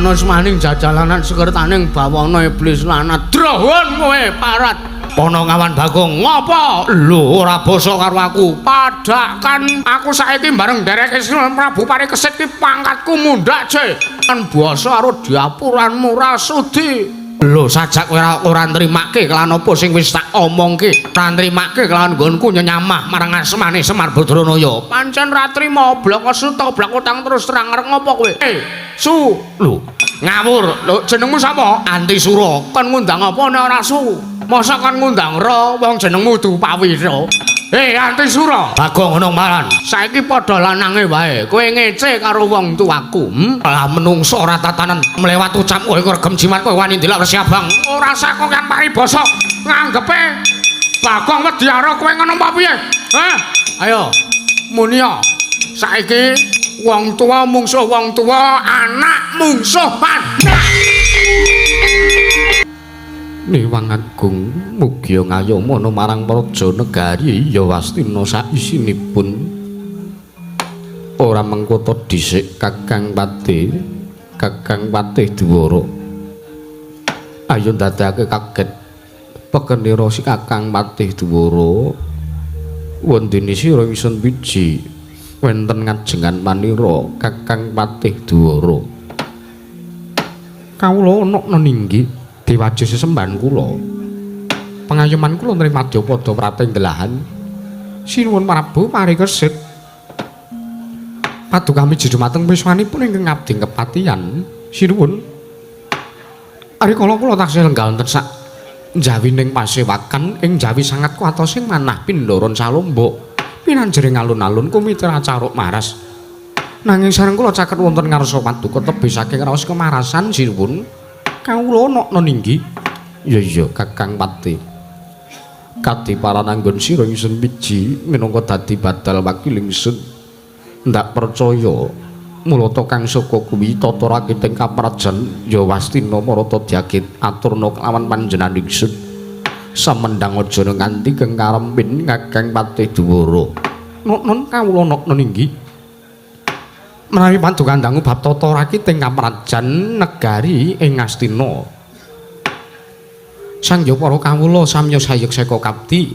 Anusmaning jajalanan sekertaning bawana iblis lanat. Drohon kowe parat. Pono ngawan Bagong, ngopo? Lho, ora basa karo aku. Padhakan aku saiki bareng nderek Islam Prabu Parikesit ki pangkatku mundhak, Ce. Kan basa karo diapuranmu ra sudi. Lho, sajak kowe ora nrimake kelan apa sing wis tak omongke. Ora nrimake kelawan nggonku nyenyamah marang asmane Semar Badranaya. Pancen ra trima bloko suta blok utang terus terang arep ngopo kowe? Su. Lho, ngawur. Lho, jenengmu sapa? Antisura. Kon ngundang apa nek ora su? Masa kon ngundang ra wong jenengmu Dupawira. Antisura. Bagong ngono malan. Saiki padha lanange wae. Kowe ngece karo wong tuaku, Lah menungso ora tatanan mlewat ucap kowe regem jimat kowe wani ndelok Resi Abang. Ora usah kok kan paribasa nganggepe Bagong wedi karo kowe ngono apa piye? Hah? Ayo, munia. Saiki wong tuwa mungsuh wong tuwa, anak mungsuh anak. Niwang Agung mugia ngayomana marang praja negari Yawastina saisinipun. Ora mengkota dhisik Kakang Patih, Kakang Patih Dwara. Ayo ndadekake kaget pekenira si Kakang Patih Dwara. Wondene sira ingsun wiji wonten ngajengan manira Kakang Patih Dwara. Kawula ana ninggi diwajih sesembahan kula. Pengayoman kula nring madyapada pratinggelahan. Sinuwun Prabu Parikesit. Paduka miji dumateng wiswanipun ingkang ngabdi kepatihan. Sinuwun. Rikala kula taksih lenggah wonten sak njawining pasewakan ing jawi sangat kuatosing manah pindharan salombok. Pinanjering alun-alun kumitra caruk maras. Nanging sareng kula caket wonten ngarsa paduka tebih saking raos kemarasan sinuwun. Kawula ana ninggi. Ya iya Kakang Patih. Kadiparan anggon sira ingsun wiji minangka dadi badal wakil ingsun. Ndak percaya mulata kang saka kuwi tata rakiting kaprajan Yawastina marata dyagit aturna kelawan panjenengan ingsun. Samendang aja nganti kengkarempin Kakang Patih Dwara. Nun kawula ana ninggi. Menawi paduka dangu bab tata rakiting kaprajan negari ing Ngastina. Sangya para kawula samya sayek seka kapti.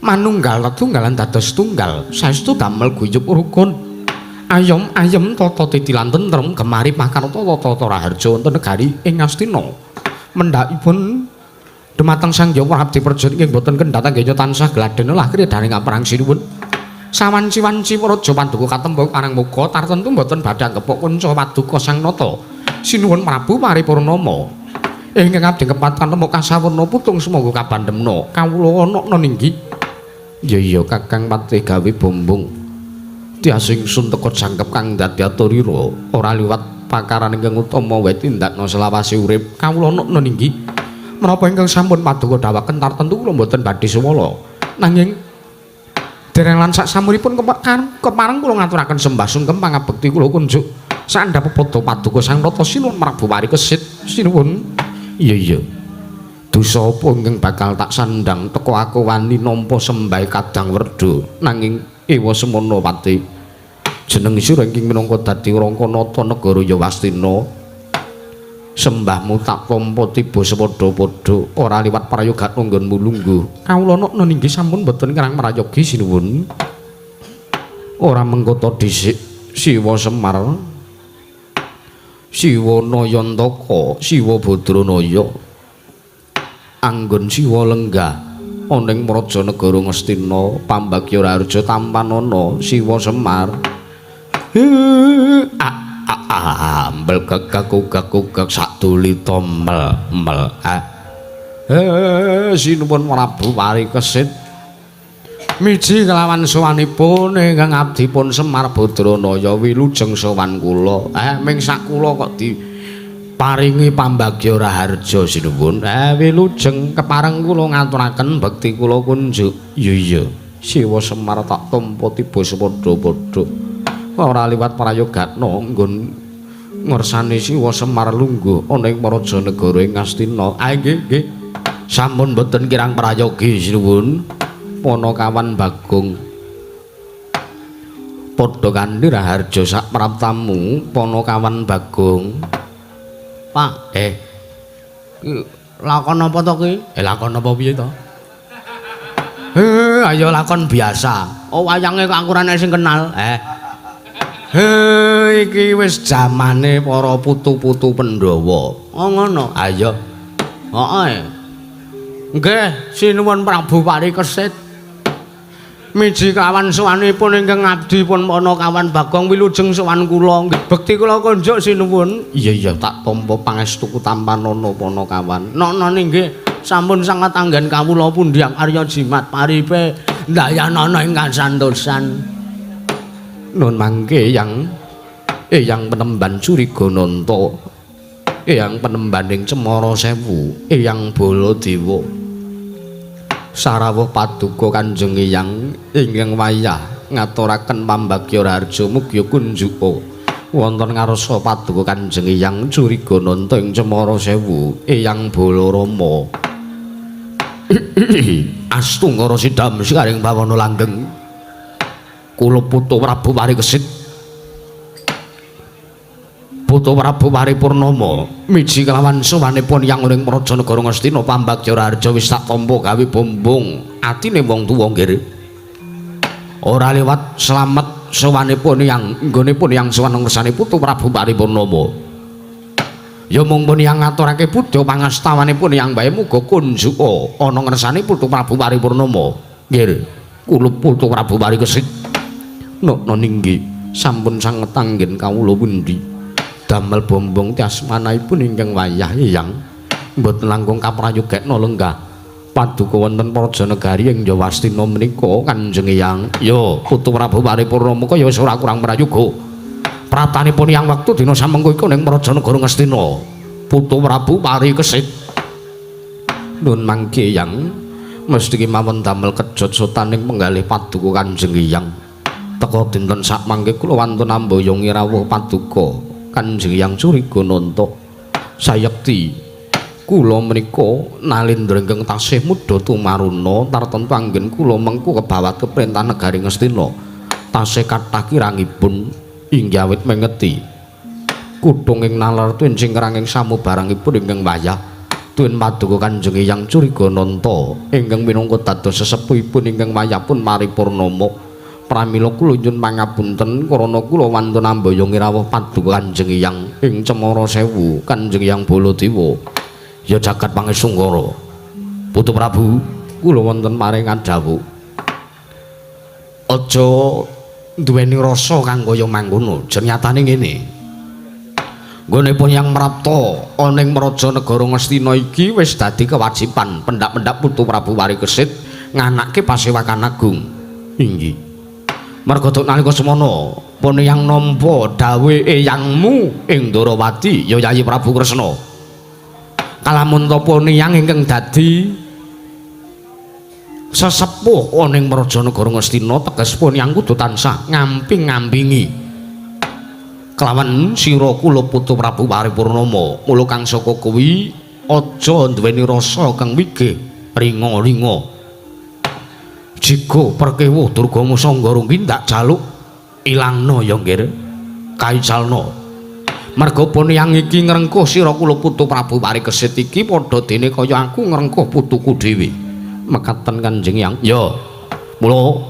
Manunggal tetunggalan dados tunggal, saestu damel guyub rukun. Ayom ayem tata titi lan tentrem gemari pakarta tata raharja wonten negari ing Ngastina. Mendhakipun dumateng Sang Hyang Abdi Praja ingkang boten kendhat anggenya tansah gladhen lah kridaning kaperang sinuwun. Sawanci-wanci praja paduka katempo parang muka tartentu boten badhe anggepok kunca paduka Sang Nata. Sinuwun Prabu Paripurnama. Ingkang abdi kepatan temu kasawurna putung sumangga kabandemna. Kawula ana ninggi. Ya iya Kakang Patih gawe bombong. Tias ingsun teka jangkep kang dadi aturira ora liwat pakaran ingkang utama wae tindakna selawase urip. Kawula ana ninggi. Menapa ingkang sampun paduka dawaken tartentu kula mboten badhe suwala. Nanging dereng lan sak samuripun kepareng kula ngaturaken sembah sungkem pangabekti kula kunjuk sandhap pepada paduka Sang Nata sinuwun Prabu Parikesit. Sinuwun. Iya iya. Dosa apa ingkang bakal tak sandhang teka aku wani nampa sembah kadang werda nanging ewa semana pati. Jeneng sira ingkang minangka dadi rangka nata negara Yawastina. Sembahmu tak tampa tiba sepadha-padha ora liwat prayoga nggonmu lungguh. Kawula ana ninggi sampun boten kirang prayogi sinuwun. Ora mengkota dhisik Siwa Semar, Siwa Nayantaka, Siwa Badranaya. Anggon Siwa lenggah ana ing praja negara Ngastina pambagya raharja tampanana Siwa Semar. Ambel gagak sadulita mel mel. Sinuwun Prabu Parikesit. Miji kelawan sowanipun ingkang abdipun Semar Badranaya wilujeng sowan kula. Ming sak kula kok diparingi pambagya raharja sinuwun. Wilujeng kepareng kula ngaturaken bekti kula kunjuk. Iya iya. Siwa Semar tak tampa tiba sepadha-padha. Ora liwat prayogatna nggon ngersane Siwa Semar lungguh ana ing praja negara ing Ngastina. Nggih nggih. Sampun boten kirang prayogi sinuwun. Panakawan Bagong. Padha kanthi raharja sak praptamu Panakawan Bagong. Pak, ki lakon apa to ki? Lakon apa piye to? Ayo lakon biasa. Oh, wayange kok aku ora enek sing kenal. Iki wis jamane para putu-putu Pandhawa. Oh, ngono. Ayo. Heeh. Nggih, sinuwun Prabu Parikesit. Miji kawan sowanipun ingkang abdi pun Panakawan Bagong wilujeng sowan kula. Nggih, bekti kula konjuk sinuwun. Iya iya, tak tampa pangestuku tampanana Panakawan. Nonone nggih, sampun sanget anggen kawula pundhang Arya Jimat paripe ndayanana ingkang santosan. Nun mangke yang Eyang penemban Curigananta, Eyang penembaning Cemara Sewu, Eyang Baladewa. Sarawuh paduka Kanjeng Eyang ingkang wayah ngaturaken pambagya raharja mugi kunjuka wonten ngarsa paduka Kanjeng Eyang Curigananta ing Cemara Sewu, Eyang Balarama. Astungkara sidam sikaring bawana langgeng. Kula putu Prabu Parikesit, Putu Prabu Paripurnama, miji kelawan sowanipun yang ing Praja Negara Ngastina pambagya raharja wis tak tampa gawe bombong atine wong tuwa nggih. Ora liwat slamet sowanipun yang nggonipun yang sowan ngersane Putu Prabu Paripurnama. Ya mung pun yang ngaturake pudha pangastawanipun yang bae muga kunjuka ana ngersane Putu Prabu Paripurnama. Nggih, kula Putu Prabu Parikesit. Nokno ninggi sampun sanget anggen kawula pundi damel bombong tiasmanaipun ingkang wayah Eyang mboten langkung kaprayogekna lenggah paduka wonten praja negari ing Jawastina menika Kanjeng Eyang. Ya Putu Prabu Paripurnama kaya wis ora kurang prayoga pratanipun yang wektu dina samengko iku ning praja negara Ngastina. Putu Prabu Parikesit. Nun mangke Eyang mesti kemawon damel kejot sotaning penggalih paduka Kanjeng Eyang. Teka dinten sak mangke kula wantun amboyongi rawuh paduka Kanjeng Eyang Curigananta. Sayekti kula menika nalindra ingkang tasih mudha tumaruna tartemtu anggen kula mengku kebawat keprintah negari Ngastina. Tasih kathah kirangipun inggih awit mengeti kutung ing nalar tuwin sing samubarangipun ingkang wayah tuwin paduka Kanjeng Eyang Curigananta ingkang minangka dados sesepuhipun ingkang wayah pun Paripurnama. Pramila kula nyuwun pangapunten karana kula wantun amboyongi rawuh paduka Kanjeng Eyang ing Cemara Sewu, Kanjeng Eyang Baladewa. Ya jagat pangestungkara. Putu Prabu, kula wonten paring dawuh. Aja duweni rasa kang kaya mangkono, nyatane ngene. Nggone pun yang mrapta ana ing Praja Negara Ngastina iki wis dadi kewajiban pendak-pendak Putu Prabu Parikesit nganake pasewakan agung. Inggih. Merga nalika semana pun yang nampa dawuhe eyangmu ing Ndorowati ya Yayi Prabu Kresna. Kalamun ta pun yang ingkang dadi sesepuh ana ing Praja Negara Ngastina teges pun yang kudu tansah ngamping-ngampingi kelawan sira kula Putu Prabu Paripurnama. Mula kang saka kuwi aja duweni rasa kang wigih ringa-ringa. Jiga perkewuh Durga Musangga rungki ndak jaluk ilangna ya nggih kaicalna. Merga pun yang iki ngrengkuh sira kula Putu Prabu Parikesit iki padha dene kaya aku ngrengkuh putuku dhewe. Mekaten Kanjeng Yang. Ya. Mula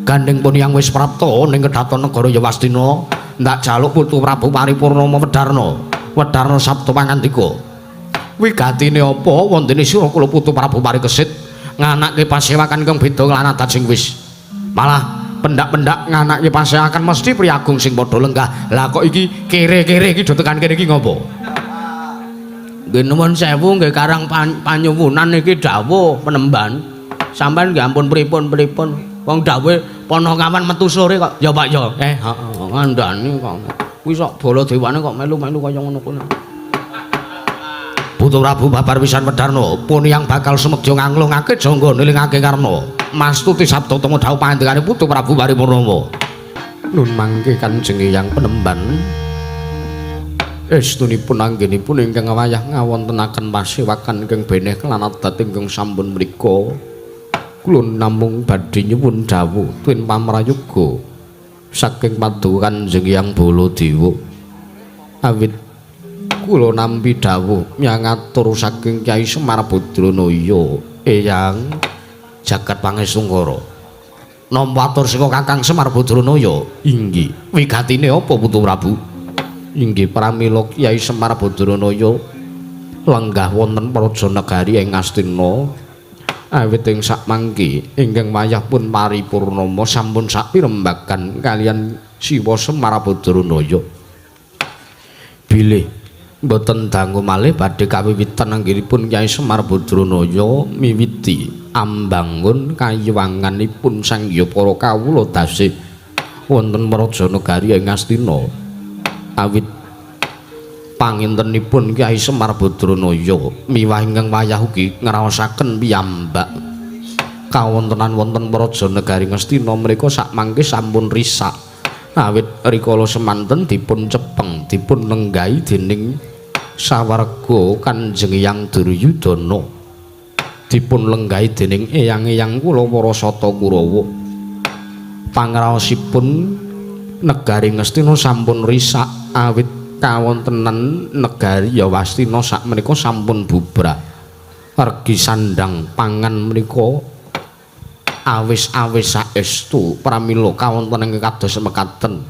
gandeng pun yang wis prapta ning kedhaton negara Yawastina ndak jaluk Putu Prabu Paripurnama wedarna. Wedarna sabda pangandika. Wigatine apa wontene sira kula Putu Prabu Parikesit nganake pasewakan kang beda lan adat sing wis. Malah pendak-pendak nganake pasewakan mesti priyagung sing padha lenggah. Lah kok iki kere-kere iki do tekan kene iki ngopo? Nggih nuwun sewu nggih karang panyuwunan iki dawuh penemban. Sampeyan nggih ampun pripun-pripun. Wong dawuhe Panakawan metu sore kok. Ya Pak ya. Heeh, ngandani kok. Kuwi sok Baladewane kok melu-melu kaya ngono kuwi. Putu Prabu babar pisan wedarna pun yang bakal sumedya nganglungake jangga nilingake karna mastuti sabda tama dawuh pangandikane Putu Prabu Paripurnama. Nun mangke Kanjeng Eyang penemban estunipun anggenipun ingkang wayah ngawontenaken pasewakan ingkang beneh kelan adat ingkang sampun mrika. Kula namung badhe nyuwun dawuh tuwin pamrayoga saking Paduka Kanjeng Hyang Baladewa. Awit kula nampi dawuh nyangatur saking Kyai Semar Badranaya Eyang jagat pangestungkara. Nampa atur saka Kakang Semar Badranaya? Inggih. Wigatine apa Putu Prabu? Inggih pramila Kyai Semar Badranaya lenggah wonten praja negari ing Ngastina. Awit ing sakmangke ingkang wayah pun paripurnama sampun sakpirembagan kalian Siwa Semar Badranaya. Bilih mboten dangu malih badhe kawiwitan anggenipun Kyai Semar Badranaya miwiti ambangun kayiwanganipun Sang Hyang para kawula dasih wonten praja negari ing Ngastina. Awit pangintenipun Kyai Semar Badranaya miwah ingkang wayah ugi ngraosaken piyambak kawontenan wonten praja negari Ngastina mriku sakmangke sampun risak. Awit rikala semanten dipun cepeng dipun lenggahi dening sawarga Kanjeng Hyang Duryudana, dipun lenggahi dening eyang-eyang kula para Sata Kurawa. Pangraosipun negari Ngastina sampun risak awit kawontenan negari Yawastina sakmenika sampun bubrah. Regi sandang pangan menika awis-awis saestu pramila kawontenan ingkang kados mekaten.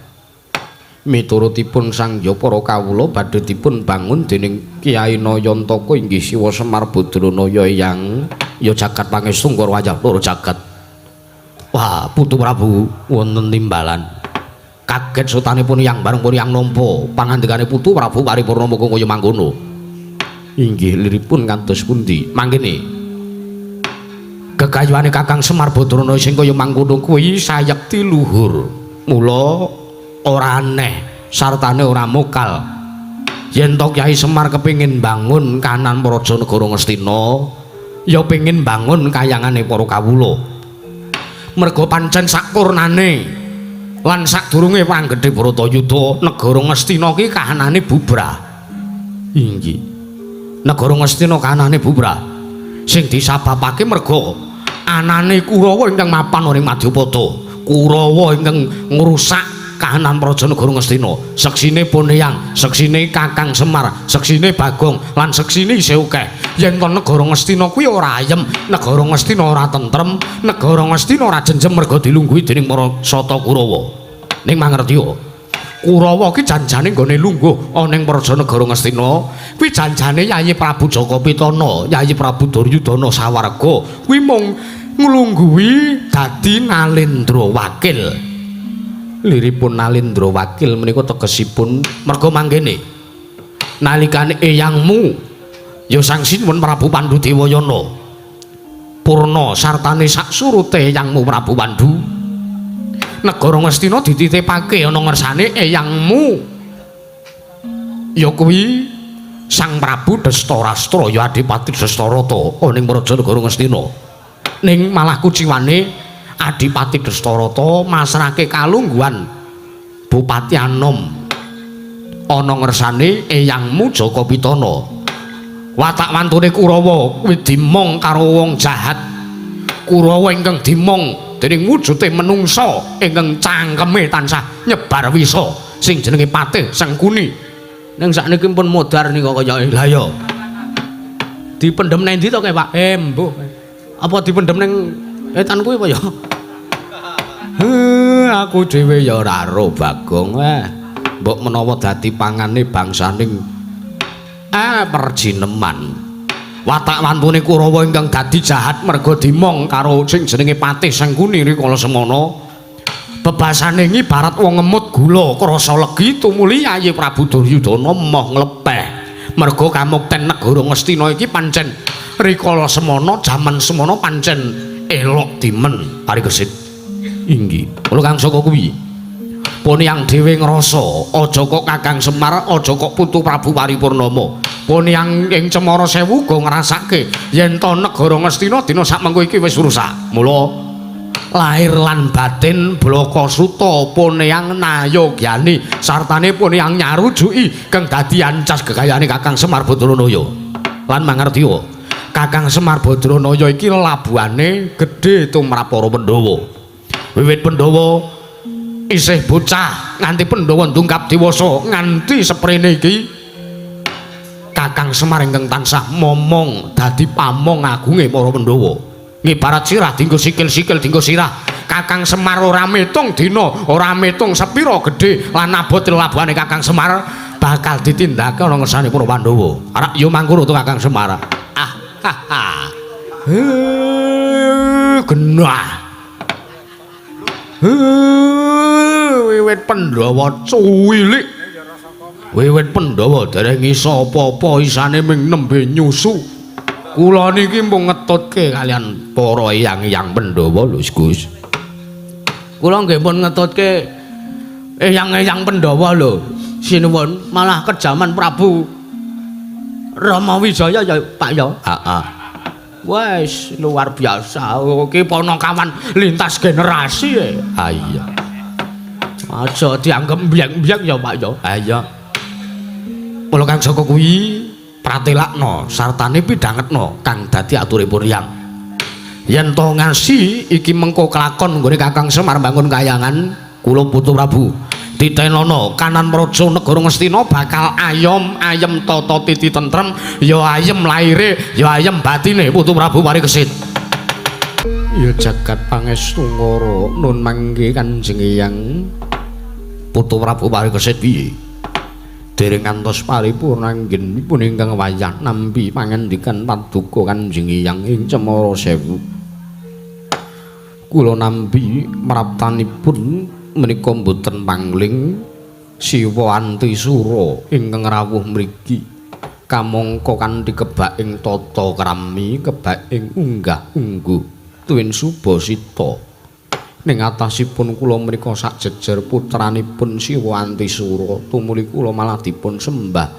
Miturutipun Sang Hyang para kawula badhe dipun bangun dening Kyai Nayantaka inggih Siwa Semar Badranaya Eyang ya jagat pangestungkara wayah loro jagat. Wah, Putu Prabu wonten timbalan. Kaget sotanipun Yang bareng pun Yang nampa pangandikane Putu Prabu paripurna muga kaya mangkono. Inggih liripun kados pundi? Mangkene gegayuhane Kakang Semar Badranaya sing kaya mangkono kuwi sayekti luhur. Mula ora aneh sartane ora mokal yen to Kyai Semar kepengin bangun kanan praja negara Ngastina, ya pengin bangun kayangane para kawula. Merga pancen sakurnane lan sadurunge Perang Gedhe Bharatayuda negara Ngastina ki kahanane bubrah. Inggih. Negara Ngastina kahanane bubrah. Sing disababake merga anane Kurawa ingkang mapan ing Madyapada. Kurawa ingkang ngrusak kahanan praja negara Ngastina. Seksine Poneyang, seksine Kakang Semar, seksine Bagong, lan seksine isih akeh. Yen to negara Ngastina kuwi ora ayem, negara Ngastina ora tentrem, negara Ngastina ora jenjem merga dilungguhi dening para Sata Kurawa. Ning mangertiya, Kurawa ki janjane nggone lungguh ana ing praja negara Ngastina, kuwi janjane Yayi Prabu Jaka Pitana, Yayi Prabu Duryudana sawarga, kuwi mung nglungguhi dadi Nalendra Wakil. Liripun Nalendra Wakil menika tegesipun merga mangkene nalikane eyangmu ya Sang Sinuwun Prabu Pandu Dewayana purna sartane sak surute eyangmu Prabu Pandu, negara Ngastina dititipake ana ngersane eyangmu ya kuwi Sang Prabu Destarastra ya Adipati Destarata ana ing praja negara Ngastina. Ning malah kuciwane Adipati Destarata masrahke kalungguhan Bupati Anom ana ngersane eyangmu Jaka Pitana. Watak wantune Kurawa kuwi dimong karo wong jahat. Kurawa ingkang dimong dening wujude menungsa ingkang cangkeme tansah nyebar wisa sing jenenge Patih Sengkuni. Ning sakniki pun modar nika kayake. Lah ya. Dipendhem nang ndi to kae, Pak? Mbuh. Apa dipendhem ning etan kuwi apa ya? Aku dhewe ya ora ro Bagong. Mbok menawa dadi pangane bangsaning perjineman. Watak wantune Kurawa ingkang dadi jahat merga dimong karo sing jenenge Patih Sengkuni rikala semana. Bebasane ngibarat wong ngemut gula krasa legi tumuli Yayi Prabu Duryudana moh nglepeh. Merga kamukten negara Ngastina iki pancen rikala semana jaman semana pancen elok dimen Parikesit. Inggih. Kula kang saka kuwi. Poniyang dhewe ngrasa aja kok Kakang Semar, aja kok Putu Prabu Paripurnama. Poniyang ing Cemara Sewu uga ngrasake yen to negara Ngastina dina sakmengko iki wis rusak. Mula lahir lan batin Blaka Suta Poniyang nayogyani sartane Poniyang nyarujuki kang dadi ancas gegayane Kakang Semar Badranaya. Lan mangertiya, Kakang Semar Badranaya iki labuhane gedhe tumrap para Pandhawa. Wiwit Pandhawa Isih bocah nganti Pandhawa ndungkap dewasa nganti seprene iki Kakang Semar ingkang tansah momong dadi pamong agunge para Pandhawa. Ngibarat sirah dienggo sikil-sikil dienggo sirah. Kakang Semar ora metung dina, ora metung sepira gedhe lan abot labuhane Kakang Semar bakal ditindakake ana ngersane para Pandhawa. Arak yo mangkono to Kakang Semar. Ah ha ha. Genah. Wiwit Pandhawa cuwilik. Wiwit Pandhawa dereng iso apa-apa isane ming nembe nyusu. Kula niki mung ngetutke kalian para eyang-eyang Pandhawa lho Gus. Kula nggih pun ngetutke eyang-eyang Pandhawa lho. Sinuwun malah kejaman Prabu Rama Wijaya ya Pak ya. Heeh. Wes luar biasa. Iki panakawan lintas generasi e. Ha iya. Aja dianggep mbyek-mbyek ya Pak ya. Ha iya. Mula kang saka kuwi pratelakna sartane pidhangetna kang dadi aturipun Hyang. Yen to ngasi iki mengko kelakon nggone Kakang Semar bangun kayangan kula Putu Prabu. Titenana kanan praja negara Ngastina bakal ayom ayem tata titi tentrem ya ayem laire ya ayem batine Putu Prabu Parikesit. Ya jagat pangestu ngara nun mangke Kanjeng Hyang Putu Prabu Parikesit piye? Dereng ngantos paripurna anggenipun ingkang wayah nampi pangandikan paduka Kanjeng Hyang ing Cemara Sewu. Kula nampi praptanipun menika mboten pangling Siwa Antisura ingkang rawuh mriki kamangka kanthi kebak ing tata krami kebak ing unggah-ungguh tuwin subasita ning atasipun kula menika sajejer putranipun Siwa Antisura tumuli kula malah dipun sembah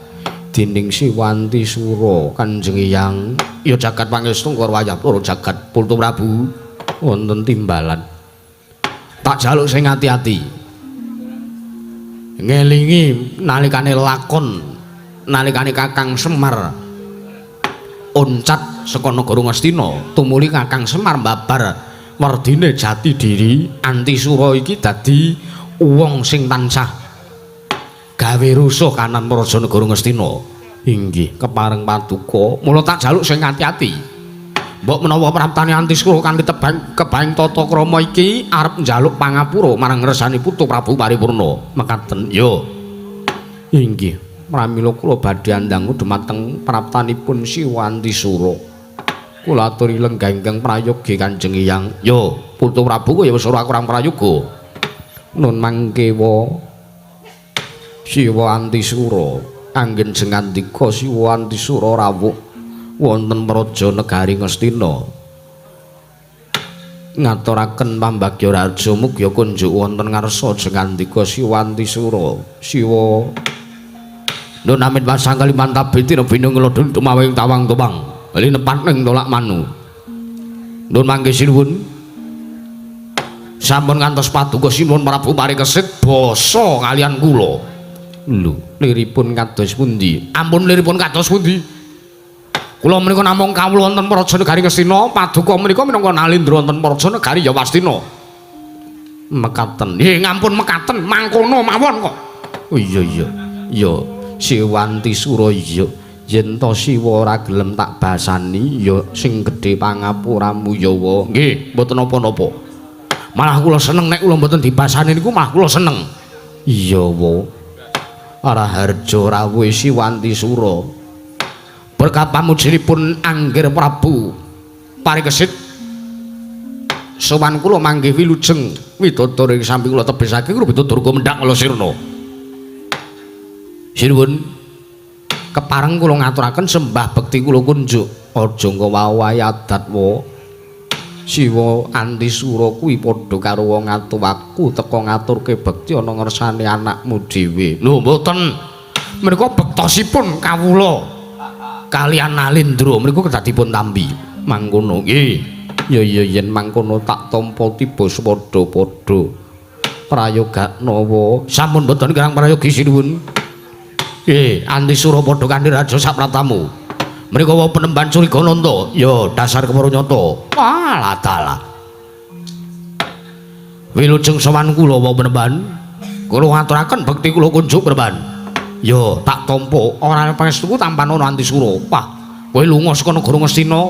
dening Siwa Antisura. Kanjeng Hyang ya jagat pangestu karo wayah para jagat Putu Prabu wonten timbalan. Tak jaluk sing ati-ati. Ngelingi nalikane lakon nalikane Kakang Semar oncat saka negara Ngastina tumuli Kakang Semar mbabar werdine jati diri Antisura iki dadi wong sing tansah gawe rusuh kanan praja negara Ngastina. Inggih kepareng paduka mula tak jaluk sing ati-ati. Mbok menawa praptane Antisura kanthi tebang kebaing tata krama iki arep njaluk pangapura marang ngersani Putu Prabu Paripurna. Mekaten yo. Inggih, pramila kula badhe andangu dumateng praptanipun Siwa Antisura. Kula aturi lenggah ingkang prayogi Kanjeng Hyang. Yo, Putu Prabu ya wis ora kurang prayoga. Nun mangke wa Siwa Antisura anggen jengandika Siwa Antisura rawuh wonten praja negari Ngastina ngaturaken pambagya raja mugia kunjuk wonten ngarsa jengandika Siwa Antisura. Siwa nun amit pasang kalimantab bitina binung lodhun tumawing tawang tupang linepat ning tolak manu. Nun mangke sinuwun sampun ngantos paduka sinuwun Prabu Parikesit basa kalian kula. Lho liripun kados pundi? Ampun liripun kados pundi? Kula menika namung kawula wonten praja negari Ngastina, paduka menika minangka nalindra wonten praja negari Yawastina. Mekaten. Nggih, ngampun mekaten, mangkono mawon kok. Oh iya iya. Ya, Siwa Antisura iya. Yen to Siwa ora gelem tak basani, ya sing gedhe pangapuramu ya wa. Nggih, mboten napa-napa. Malah kula seneng nek kula mboten dibasani niku malah kula seneng. Iya wa. Raharja rawuhe Siwa Antisura. Berkat pamujinipun Anggir Prabu Parikesit sowan kula manggih wilujeng widodari ing samping kula tebisake kula Bita Durga mendhak kula sirna. Sinuwun kepareng kula ngaturaken sembah bekti kula kunjuk aja nggawa adat wa Siwa Antisura kuwi padha karo wong atuwaku teka ngaturke bekti ana ngersane anakmu dhewe. Lho mboten menika bektosipun kawula kalian Nalindra mriku kedah dipun tampi mangkono nggih. Ya ya yen mangkono tak tampa tiba padha-padha prayogakna wa sampun mboten kirang prayogi sinuwun. Nggih Antisura padha kanthi raja sapratamu mriku wa penemban Curigananta ya dasar kepara nyata. Walah dalah Wilujeng sowan kula wau penemban. Kula ngaturaken bekti kula kunjuk penemban. Yo, tak tampa ora pangestuku tampan ana Antisura. Wah, kowe lunga saka negara Ngastina.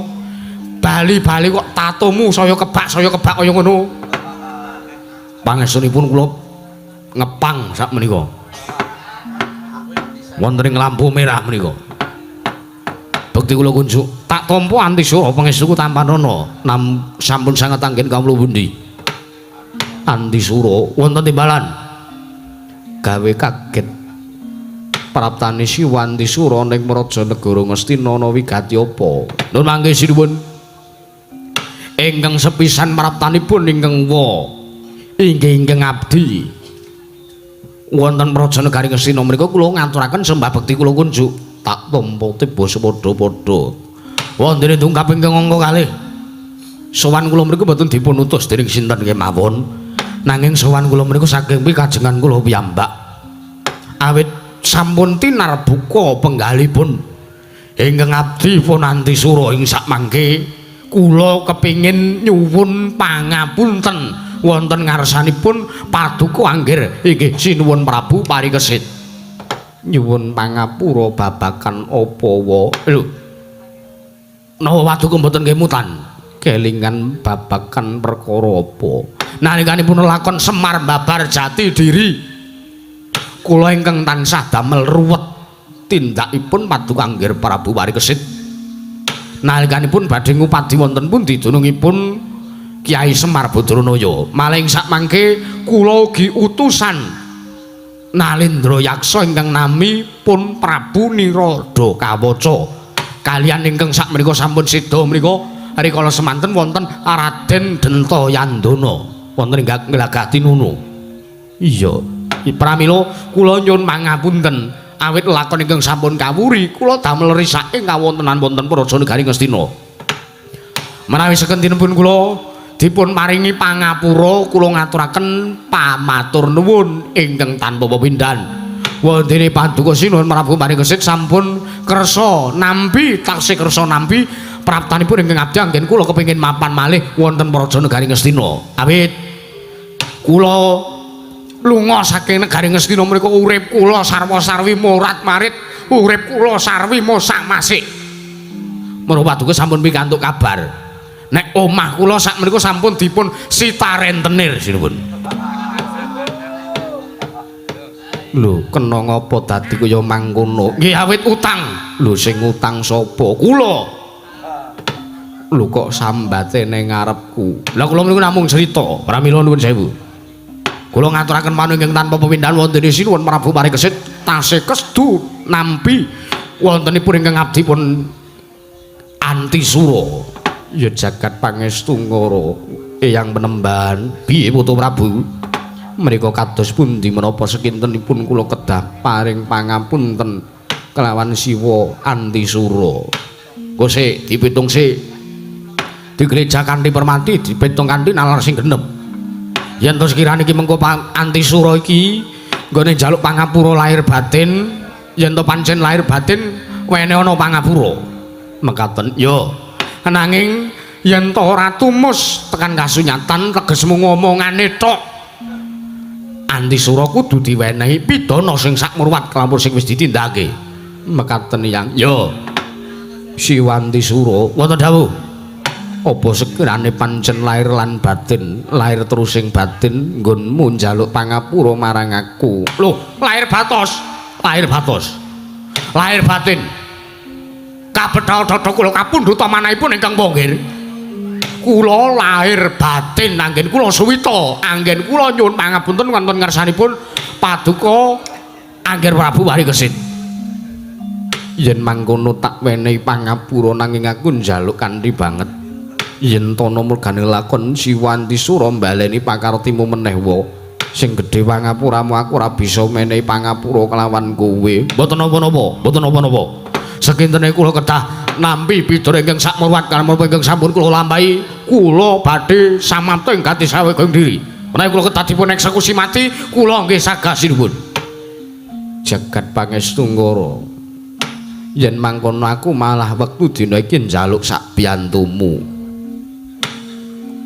Bali-bali kok tatomu saya kebak kaya ngono. Pangestunipun kula ngepang sak menika. Wonten ing lampu merah menika. Bekti kula kunjuk, tak tampa Antisura pangestuku tampanana. Nam sampun sanget anggen kawula pundi? Antisura wonten timbalan. Gawe kaget praptane Siwa Antisura ning Praja Negara Ngastina ana wigati apa? Nun mangke sinuwun. Ingkang sepisan praptanipun ingkang wa inggih ingkang abdi wonten Praja Negari Ngastina menika kula ngaturaken sembah bekti kula kunjuk. Tak tampa tiba sepadha-padha. Wonten dungkap ingkang angka kalih. Sowan kula mriku mboten dipun utus dening sinten kemawon. Nanging sowan kula mriku saking pikajengan kula piyambak. Awit sampun tinarbuka penggalipun ingkang abdi pun Antisura ing sakmangke kula kepingin nyuwun pangapunten wonten ngarsanipun Paduka Anggir inggih sinuwun Prabu Parikesit. Nyuwun pangapura babagan apa wa? Lho. Napa paduka mboten kemutan? Kelingan babagan perkara apa? Nalikanipun lakon Semar babar jati diri kula ingkang tansah damel ruwet tindakipun Paduka Anggir Prabu Parikesit. Nalikanipun badhe ngupadi wonten pundi dunungipun Kyai Semar Badranaya. Maling sakmangke kula ugi utusan Nalendra Yaksa ingkang nami pun Prabu Niroda Kawaca. Kalian ingkang sakmenika sampun seda menika rikala semanten wonten Raden Dentayandana wonten ing Glagah Tinunu. Iya, pramila kula nyuwun pangapunten awit lakon ingkang sampun kawuri kula damel risake kawontenan wonten Praja Negari Ngastina. Menawi sekentinipun kula dipun paringi pangapura kula ngaturaken pamatur nuwun ingkang tanpa pepindhan. Wondene Paduka Sinuwun Prabu Parikesit sampun kersa nampi taksih kersa nampi praptanipun ingkang abdi anggen kula kepengin mapan malih wonten Praja Negari Ngastina. Awit kula lunga saking negari Ngastina menika urip kula sarwa-sarwi morat-marit, urip kula sarwi mosak-masik. Menapa paduka sampun pikantuk kabar nek omah kula sak menika sampun dipun sita rentenir sinuwun. Lho, kena ngapa dadi kaya mangkono? Nggih awit utang. Lho sing utang sapa? Kula. Lho kok sambate ning ngarepku. Lah kula niku namung crita, pramila nuwun sewu. Kula ngaturaken manunging ingkang tanpa pepindhan wonten sinuwun Prabu Parikesit tasih kestu nampi wontenipun ingkang abdi pun Antisura. Ya jagat pangestu ngara Eyang Penemban. Piye putu Prabu? Mrika kados pundi menapa sekintenipun kula kedah paring pangapunten kelawan Siwa Antisura. Engko sik dipitung sik. Digeleja kanthi permati, dipitung kanthi nalar sing genep. Yen to sekirane iki mengko Antisura iki nggone njaluk pangapura lahir batin, yen to pancen lahir batin wene ana pangapura. Mekaten yo. Nanging yen to ora tumus tekan kasunyatan tegesmu ngomongane tok. Antisura kudu diwenehi pidana sing sakmurwat kelampur sing wis ditindakake. Mekaten yang yo. Siwa Antisura wonten dawuh. Apa sekirane pancen lahir lan batin, lahir terusing batin nggonmu njaluk pangapura marang aku. Lho, lahir batos, lahir batos. Lahir batin. Kabedhal dada kula kapundhut manahipun ingkang ponggir. Kula lahir batin anggen kula suwita, anggen kula nyuwun pangapunten wonten ngarsanipun Paduka Anggir Prabu Parikesit. Yen mangkono tak wenehi pangapura nanging aku njaluk kanthi banget. Yen tono mergane lakon Siwa Antisura mbaleni pakartimu meneh wa. Sing gedhe pangapuramu aku ora bisa menehi pangapura kelawan kowe. Mboten napa-napa, mboten napa-napa. Sekintene kula kedah nampi pidana ingkang sakmurwat kalamun ingkang sampun kula lampahi, kula badhe samapta ing gati saweging diri. Menawi kula kedah dipun eksekusi mati, kula nggih sagah sinuwun. Jagat pangestu ngara. Yen mangkono aku malah wektu dina iki njaluk sak biyantumu.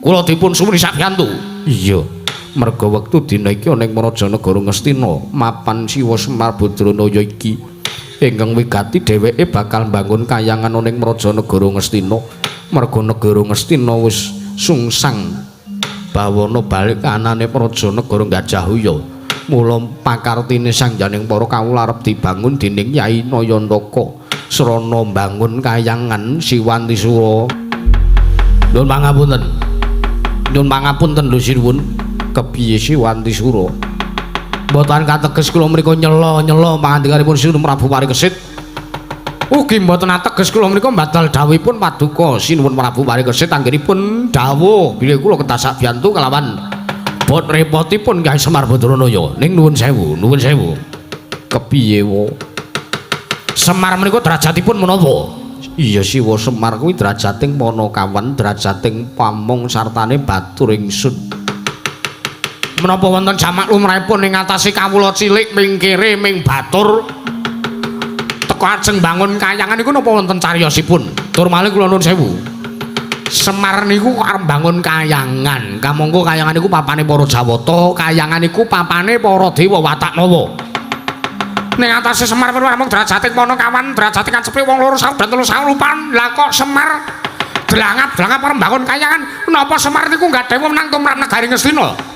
Kula dipun suwuni sak biyantu. Iya. Merga wektu dina iki ana ing Praja Negara Ngastina, mapan Siwa Semar Badranaya iki ingkang wigati dheweke bakal mbangun kayangan ana ing Praja Negara Ngastina. Merga negara Ngastina wis sungsang bawana balik anane Praja Negara Gajahaya. Mula pakartine sangjaning para kawula arep dibangun dening Yai Nayantaka srana mbangun kayangan Siwantisura. Nyuwun pangapunten. Nyuwun pangapunten lho sinuwun. Kepiye Siwantisura? Mboten kateges kula mriku nyela-nyela pangandikanipun Sinuwun Prabu Parikesit. Ugi mboten ateges kula mriku mbadal dawuhipun paduka Sinuwun Prabu Parikesit anggenipun dawuh bilih kula kedah sabiyantu kelawan bot repotipun Kyai Semar Badranaya. Ning nuwun sewu, nuwun sewu. Kepiye wo? Semar menika derajatipun menapa? Iya Siwa Semar kuwi derajating Panakawan, derajating pamong sartane batur ingsun. Menapa wonten jamak lumrahipun ing atase kawula cilik ming kere ming batur teka ajeng bangun kayangan niku napa wonten cariyosipun? Tur malih kula nuwun sewu. Semar niku kok arep bangun kayangan. Kamangka kayangan niku papane para Jawata, kayangan niku papane para dewa watak nawa. Ning atase Semar perlu namung derajating Panakawan, derajating kacepe wong loro saudan telu saurupan. Lah kok Semar dlangap-dlangap arep bangun kayangan? Napa Semar niku nggadhahi wenang tumrap negari Ngastina?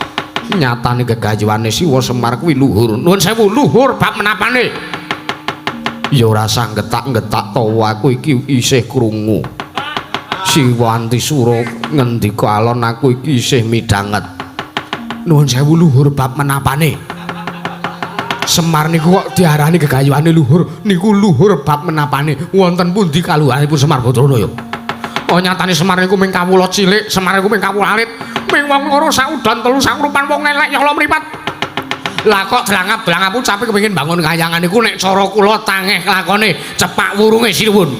Nyatane gegayuhane Siwa Semar kuwi luhur. Nuwun sewu, luhur bab menapane? Ya ora usah getak-getak tawa, aku iki isih krungu. Siwantisura ngendika alon, aku iki isih midhanget. Nuwun sewu, luhur bab menapane? Semar niku kok diarani gegayuhane luhur, niku luhur bab menapane? Wonten pundi kaluhuranipun Semar Badranaya? Oh nyatane Semar niku ming kawula cilik, Semar niku ming kawula alit, ming wong loro saudan telu saurupan wong elek ya mripat. Lah kok dlangap-dlangap ucape kepengin bangun kayangan niku nek cara kula tangeh lakone cepak wurunge sinuwun.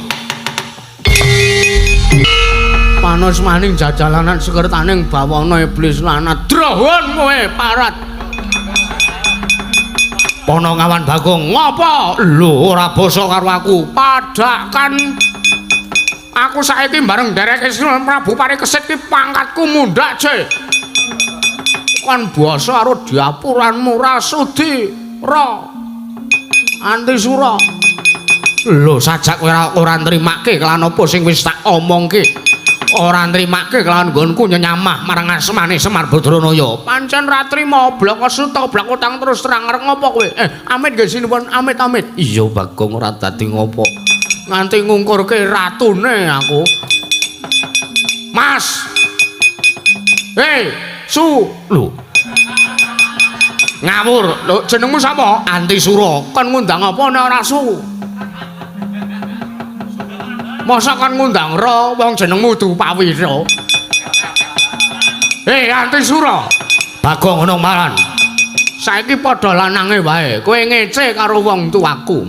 Panos maning jajalanan sekertaning bawana iblis lanat. Drohon kowe parat. Panangawan Bagong, ngopo? Lho ora basa karo aku. Padhakan aku saiki bareng ndereke Sinuwun Prabu Parikesit ki pangkatku mundhak, Je. Kon basa karo diapuranmu ra sudi, ra. Antisura. Lho sajak kowe ora nrimake kelan apa sing wis tak omongke. Ora nrimake kelawan nggonku nyenyamah marang asmane Semar Badranaya. Pancen ra trima bloko suta bloko utang terus terang arep ngopo kowe? Amit nggih sinuwun, amit amit. Iya Bagong ora dadi ngopo. Nganti ngungkurke ratune aku. Mas. Hei, Su. Lho. Ngawur. Lho jenengmu sapa? Antisura. Kon ngundang apa nek ora Su? Masa kon ngundang ra wong jenengmu Dupawira. Hei Antisura. Bagong ana maran. Saiki padha lanange wae. Kowe ngece karo wong tuaku,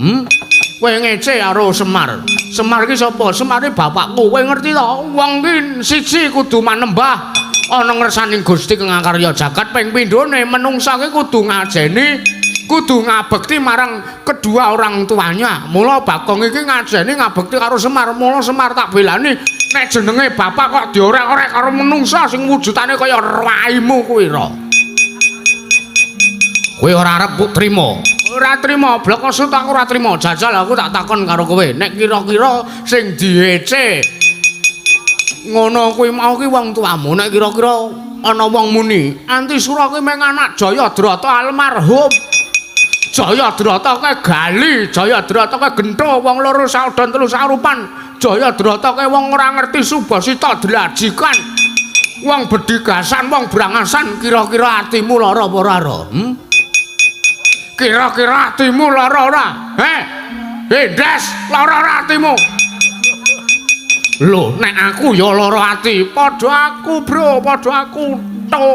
Kowe ngece karo Semar. Semar iki sapa? Semar iki bapakku. Kowe ngerti to? Wong ki siji kudu manembah ana ngersaning Gusti kang akarya jagat, ping pindhone menungsa ki kudu ngajeni, kudu ngabekti marang kedua orang tuanya. Mula Bagong iki ngajeni ngabekti karo Semar. Mula Semar tak belani nek jenenge bapak kok diorek-orek karo menungsa sing wujudane kaya raimu kuwi ra. Kowe ora arep trima. Ora trima, bloko sut aku ora trima. Jajal aku tak takon karo kowe, nek kira-kira sing diece ngono kuwi mau ki wong tuamu, nek kira-kira ana wong muni Antisura kuwi mung anak Jayadrata almarhum. Jayadrata kae gali, Jayadrata kae gentho, wong loro saudan telu saurupan. Jayadrata kae wong ora ngerti subasita dlajikan. Wong bedigasan, wong brangasan, kira-kira atimu lara apa ora, Ra? Kira-kira atimu lara ora? Heh. Hendes, lara ora atimu? Lho, nek aku ya lara ati, padha aku, Bro, padha aku to.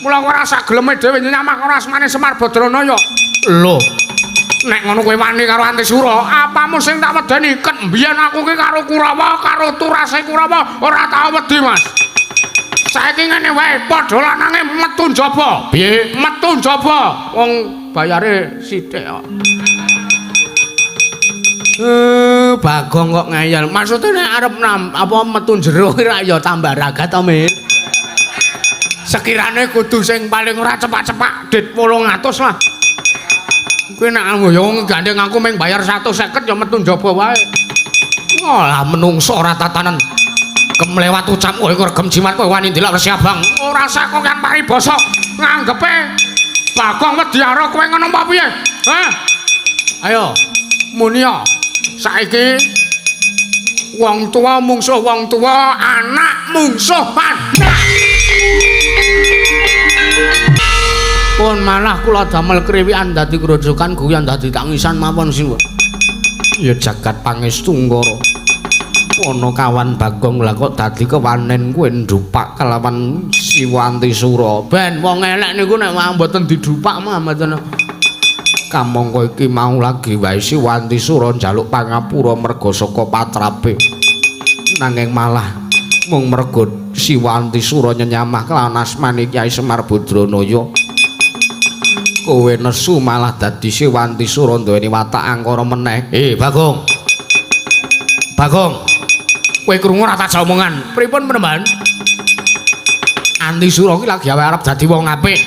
Mula ora sageleme dhewe nyamak ora asmane Semar Badranaya. Lho, nek ngono kowe wani karo Antisura, apamu sing tak wedeni? Ket mbiyen aku ki karo Kurawa, karo turase Kurawa ora tau wedi, Mas. Saiki ngene wae, padha lanange metu njaba. Piye? Metu njaba. Wong bayare sithik kok. Bagong kok ngeyel. Maksude nek arep apa metu jero ki rak ya tambah ragat to, Mit. Sekirane kudu sing paling ora cepak-cepak dit 800 lah. Kuwi nek ya gandeng aku mung bayar 150 ya metu njaba wae. Lah menungso ora tatanan. Kemlewat ucap kowe regem jimat kowe wani ndelok Resi Abang. Ora usah kok kan paribasa nganggepe Bagong wedi karo kowe ngono apa piye? Hah? Ayo munia saiki wong tuwa mungsuh wong tuwa, anak mungsuh anak. Pun malah kula damel kriwikan dadi grojogan guyon dadi tangisan mawon sinuwun. Ya jagat pangestu Ngara. Ana kawan Bagong lah kok dadi kewanen kowe ndhupak kelawan Siwa Antisura. Ben wong elek niku nek mboten didhupak mah mboten. Kamangka iki mau lagi wae Siwa Antisura njaluk pangapura merga saka patrape. Nanging malah mung merga Siwa Antisura nyenyamah kelawan asmane Kyai Semar Badranaya. Kowe nesu malah dadi Siwa Antisura duweni watak angkara meneh. Bagong. Bagong. Kowe krungu ora tak omongan. Pripun Panembahan? Antisura ki lagi arep dadi wong apik.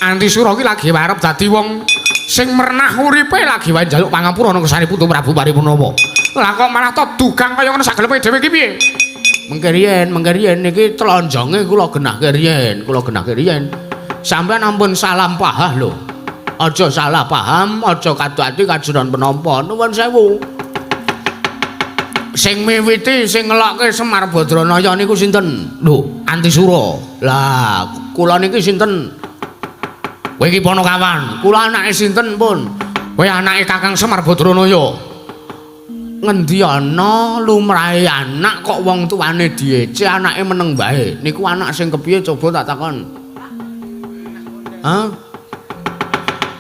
Antisura ki lagi arep dadi wong sing mernah uripe lagi wae njaluk pangapura nang kersane Putu Prabu Paripunawa. Lah kok malah to dugang kaya ngono sagelepe dhewe iki piye? Mengke riyen niki tlonjonge kula genahke riyen, kula genahke riyen. Sampeyan ampun salah paham lho. Aja salah paham, aja kadu ati kajuran penampa. Nuwun sewu. Sing miwiti sing ngelokke Semar Badranaya niku sinten? Lho, Antisura. Lah, kula niki sinten? Kowe iki Panakawan, kula anake sinten pun? Kowe anake Kakang Semar Badranaya. Ngendi ana lumrahe anak kok wong tuane diece anake meneng wae. Niku anak sing kepiye coba tak takon. Hah?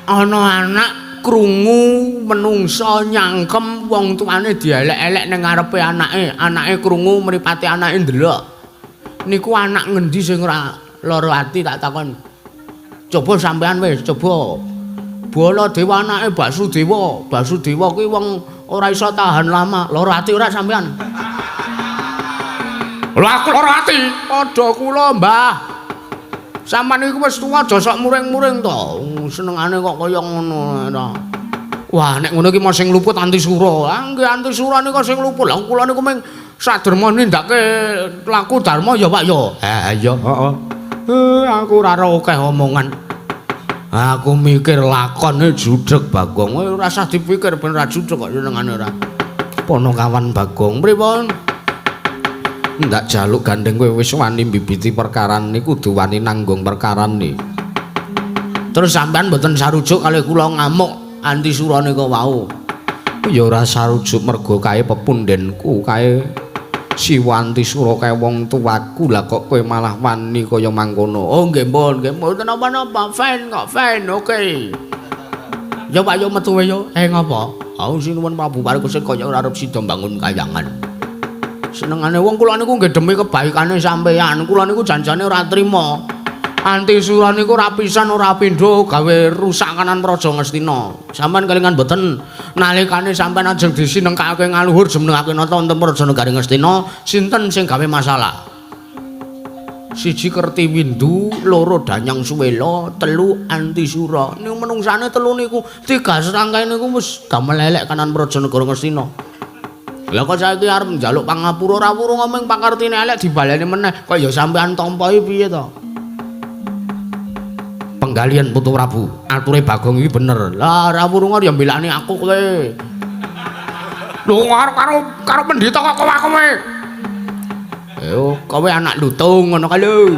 Ana anak krungu menungsa nyangkem wong tuane dielek-elek ning ngarepe anake, anake krungu mripate anake ndelok. Niku anak ngendi sing ora lara ati tak takon. Coba sampean wis, coba. Baladewa anake Basudewa. Basudewa kuwi wong ora iso tahan lama. Lara ati ora sampean? Lho aku lara ati. Padha kula, Mbah. Sampeyan iku wis tuwa aja sok muring-muring to. Senengane kok kaya ngono ta. Wah, nek ngono iki mau sing luput Antisura. Ah nggih Antisura nika sing luput. Lah kula niku mung saderma nindake laku dharma ya, Pak ya. Ha iya, heeh. Aku ora akeh omongan. Aku mikir lakone judeg Bagong. Ora usah dipikir ben ora judeg kok senengane ora. Panakawan Bagong pripun? Ndak jaluk gandeng kowe wis wani mbibiti perkarane kudu wani nanggung perkarane. Terus sampean mboten sarujuk kalih kula ngamuk Antisura nika wau. Ya ora sarujuk mergo kae pepundenku kae Siwa Antisura kae wong tuaku lah kok kowe malah wani kaya mangkono. Oh nggih pun, nggih mboten napa-napa, fine kok, fine, oke. Ya Pak yo metu wae yo. Ngapa? Aku sinuwun Prabu Parikesit kaya ora arep sida mbangun kayangan. Senengane wong kula niku nggih demi kebaikane sampeyan. Kula niku janjane ora trima. Antisura niku ora pisan ora pindho gawe rusak kanan Praja Ngastina. Sampeyan kelingan mboten nalikane sampeyan ajeng disinengkake ngaluhur jumenengake nata wonten Praja Negari Ngastina, sinten sing gawe masalah? Siji Kertiwindu, loro Danyang Suwela, telu Antisura. Niku menungsane telu niku tiga serangkai niku wis damel elek kanan Praja Negara Ngastina. Lah kok saiki arep njaluk pangapura ora wurung ngomong pakartine elek dibaleni meneh. Kok ya sampeyan tampa piye to? Penggalian Putu Prabu, ature Bagong iki bener. Lah ora wurung ya mbelani aku kowe. Lho karo pendhita kok kowe. Ayo kowe anak lutung ngono kae lho.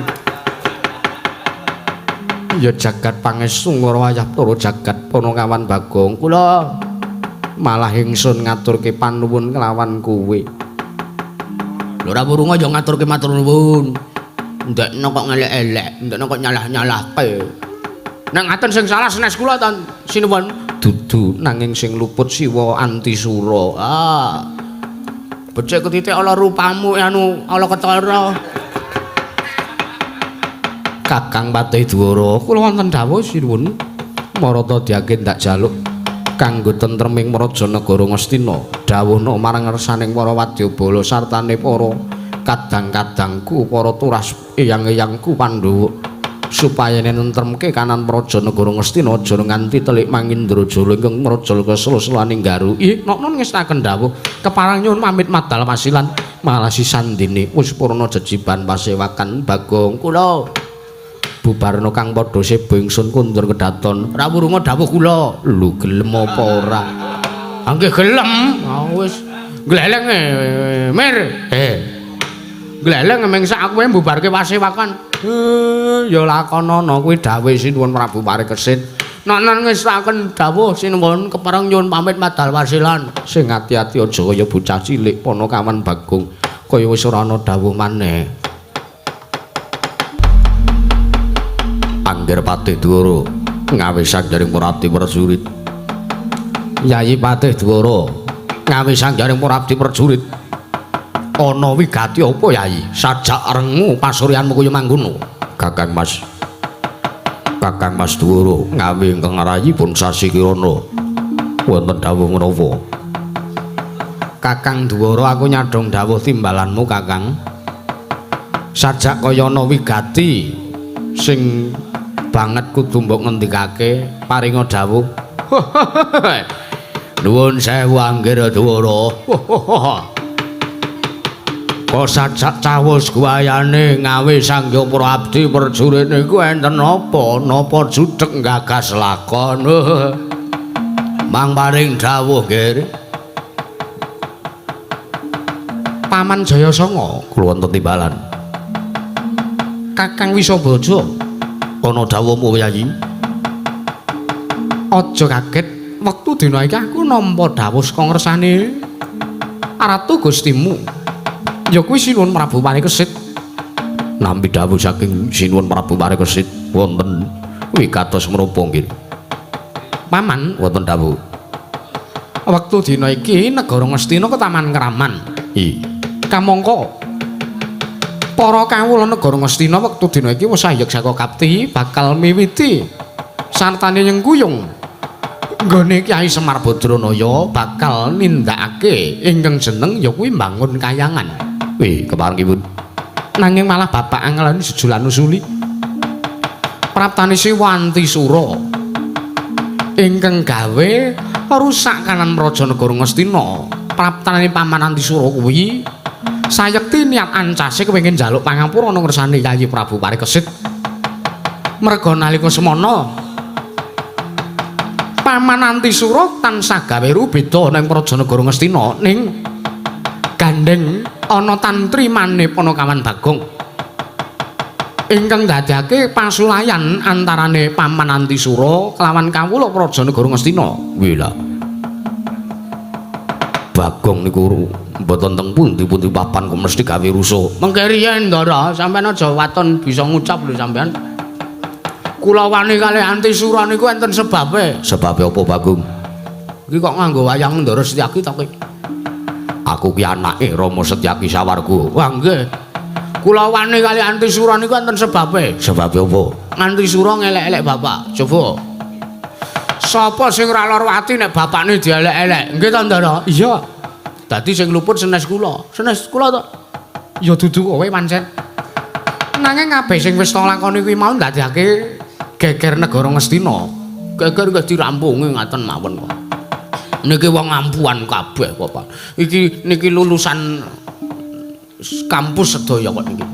Ya jagat pangestu ngara wayah turu jagat Panakawan Bagong. Kula malah ingsun ngaturke panuwun kelawan kowe. Lho ora wurung ya ngaturke matur nuwun. Ndekno kok ngelek-elek, ndekno kok nyalah-nyalahke. Nek ngaten sing salah senes kula ta sinuwun. Dudu nanging sing luput Siwa Antisura. Ah. Becik ketitik ala rupamu anu ala ketara. Kakang Patih Dwara, kula wonten dawuh sinuwun. Marata diake ndak jaluk kanggo tentreming Praja Negara Ngastina. Dawuhna marang ngersaning para wadyabala sartane para Kadang-kadangku para turas eyang-eyangku Pandhawa supaya nentremke kanan praja negara Ngastina aja nganti telik Mangindrajala ingkang mraja kesel-selaning garu. Ih, noknon ngestaken dawuh keparang nyuwun pamit madal wasilan malasi sandine wis purna jejiban pasewakan Bagong kula. Bubarna kang padha seba ingsun kundur kedaton. Ora wurunga dawuh kula. Lho gelem apa ora? Ha nggih gelem. Ha wis gleleng Mir. Gleleng meng sak kowe mbubarke pasewakan. Ya lakonana kuwi dawuhe Sinuwun Prabu Parikesit. Nonon ngestaken dawuh sinuwun kepareng nyuwun pamit madal wasilan. Sing ati-ati aja kaya bocah cilik Panakawan Bagong kaya wis ora ana dawuh maneh. Angger Patih Dwara ngawe sanggaring para abdi prajurit. Yayi Patih Dwara ngawe sanggaring para abdi prajurit. Ana wigati apa Yayi? Sajak rengu pasuryanmu kaya mangkono. Kakang Mas. Kakang Mas Dwara ngawe ingkang rayipun Sasikirana. Wonten dawuh menapa? Kakang Dwara aku nyadhong dawuh timbalanmu Kakang. Sajak kaya ana wigati sing banget kudu mbok ngendikake paringa dawuh. Nuwun sewu Anggir Dwara. Kok sajak cawus guayane ngawe sangya para abdi prajurit niku enten napa? Napa judheg gagas lakon? Mang paring dawuh nggih. Paman Jayasanga kula wonten timbalan. Kakang Wisabaja ana dawuhmu Yayi. Aja kaget wektu dina iki aku nampa dawuh saka ngersane Ratu Gustimu. Ya kuwi Sinuwun Prabu Parikesit. Nampi dawuh saking Sinuwun Prabu Parikesit wonten wigatos menapa nggih? Paman wonten dawuh. Wektu dina iki negara Ngastina ketaman keraman. I. Kamangka para kawula negara Ngastina wektu dina iki wis ayek saka kapti bakal miwiti sartane nyengkuyung nggone Kyai Semar Badranaya bakal nindakake ingkang jeneng ya kuwi mbangun kayangan. Wih, keparengipun. Nanging malah bapak angelane jejulan usuli. Praptane Siwanti Sura ingkang gawe rusak kanan praja negara Ngastina. Praptane Paman Antisura kuwi sayekti niat ancase kepengin njaluk pangapura nang ngersane Yayi Prabu Parikesit. Merga nalika semana Paman Antisura tansah gawe rubeda nang praja negara Ngastina ning gandeng ana tantri mane Panakawan Bagong ingkang ndadekake pasulayan antarane Paman Antisura kelawan kawula praja negara Ngastina. Wih lah. Bagong niku mboten teng pundi-pundi papan kok mesti gawe rusuh. Mengke riyen Ndara, sampean aja waton bisa ngucap lho sampean. Kula wani kalih Antisura niku enten sebabe. Sebabe apa Bagong? Iki kok nganggo wayang Ndara Setyaki ta kowe? Aku ki anake Rama Setyaki sawarga. Wah nggih. Kula wani kalih Antisura niku enten sebabe. Sebabe apa? Antisura ngelek-elek bapak. Coba. Sapa sing ora lara ati nek bapakne dielek-elek? Nggih ta Ndara? Iya. Dadi sing luput senes kula. Senes kula to. Ya dudu kowe pancen. Nanging kabeh sing wis tak lakoni kuwi mau ndadekake geger negara Ngastina. Geger nggih dirampungi ngaten mawon kok. Niki wong ampuhan kabeh kok, Pak. Iki niki lulusan kampus sedaya kok niki.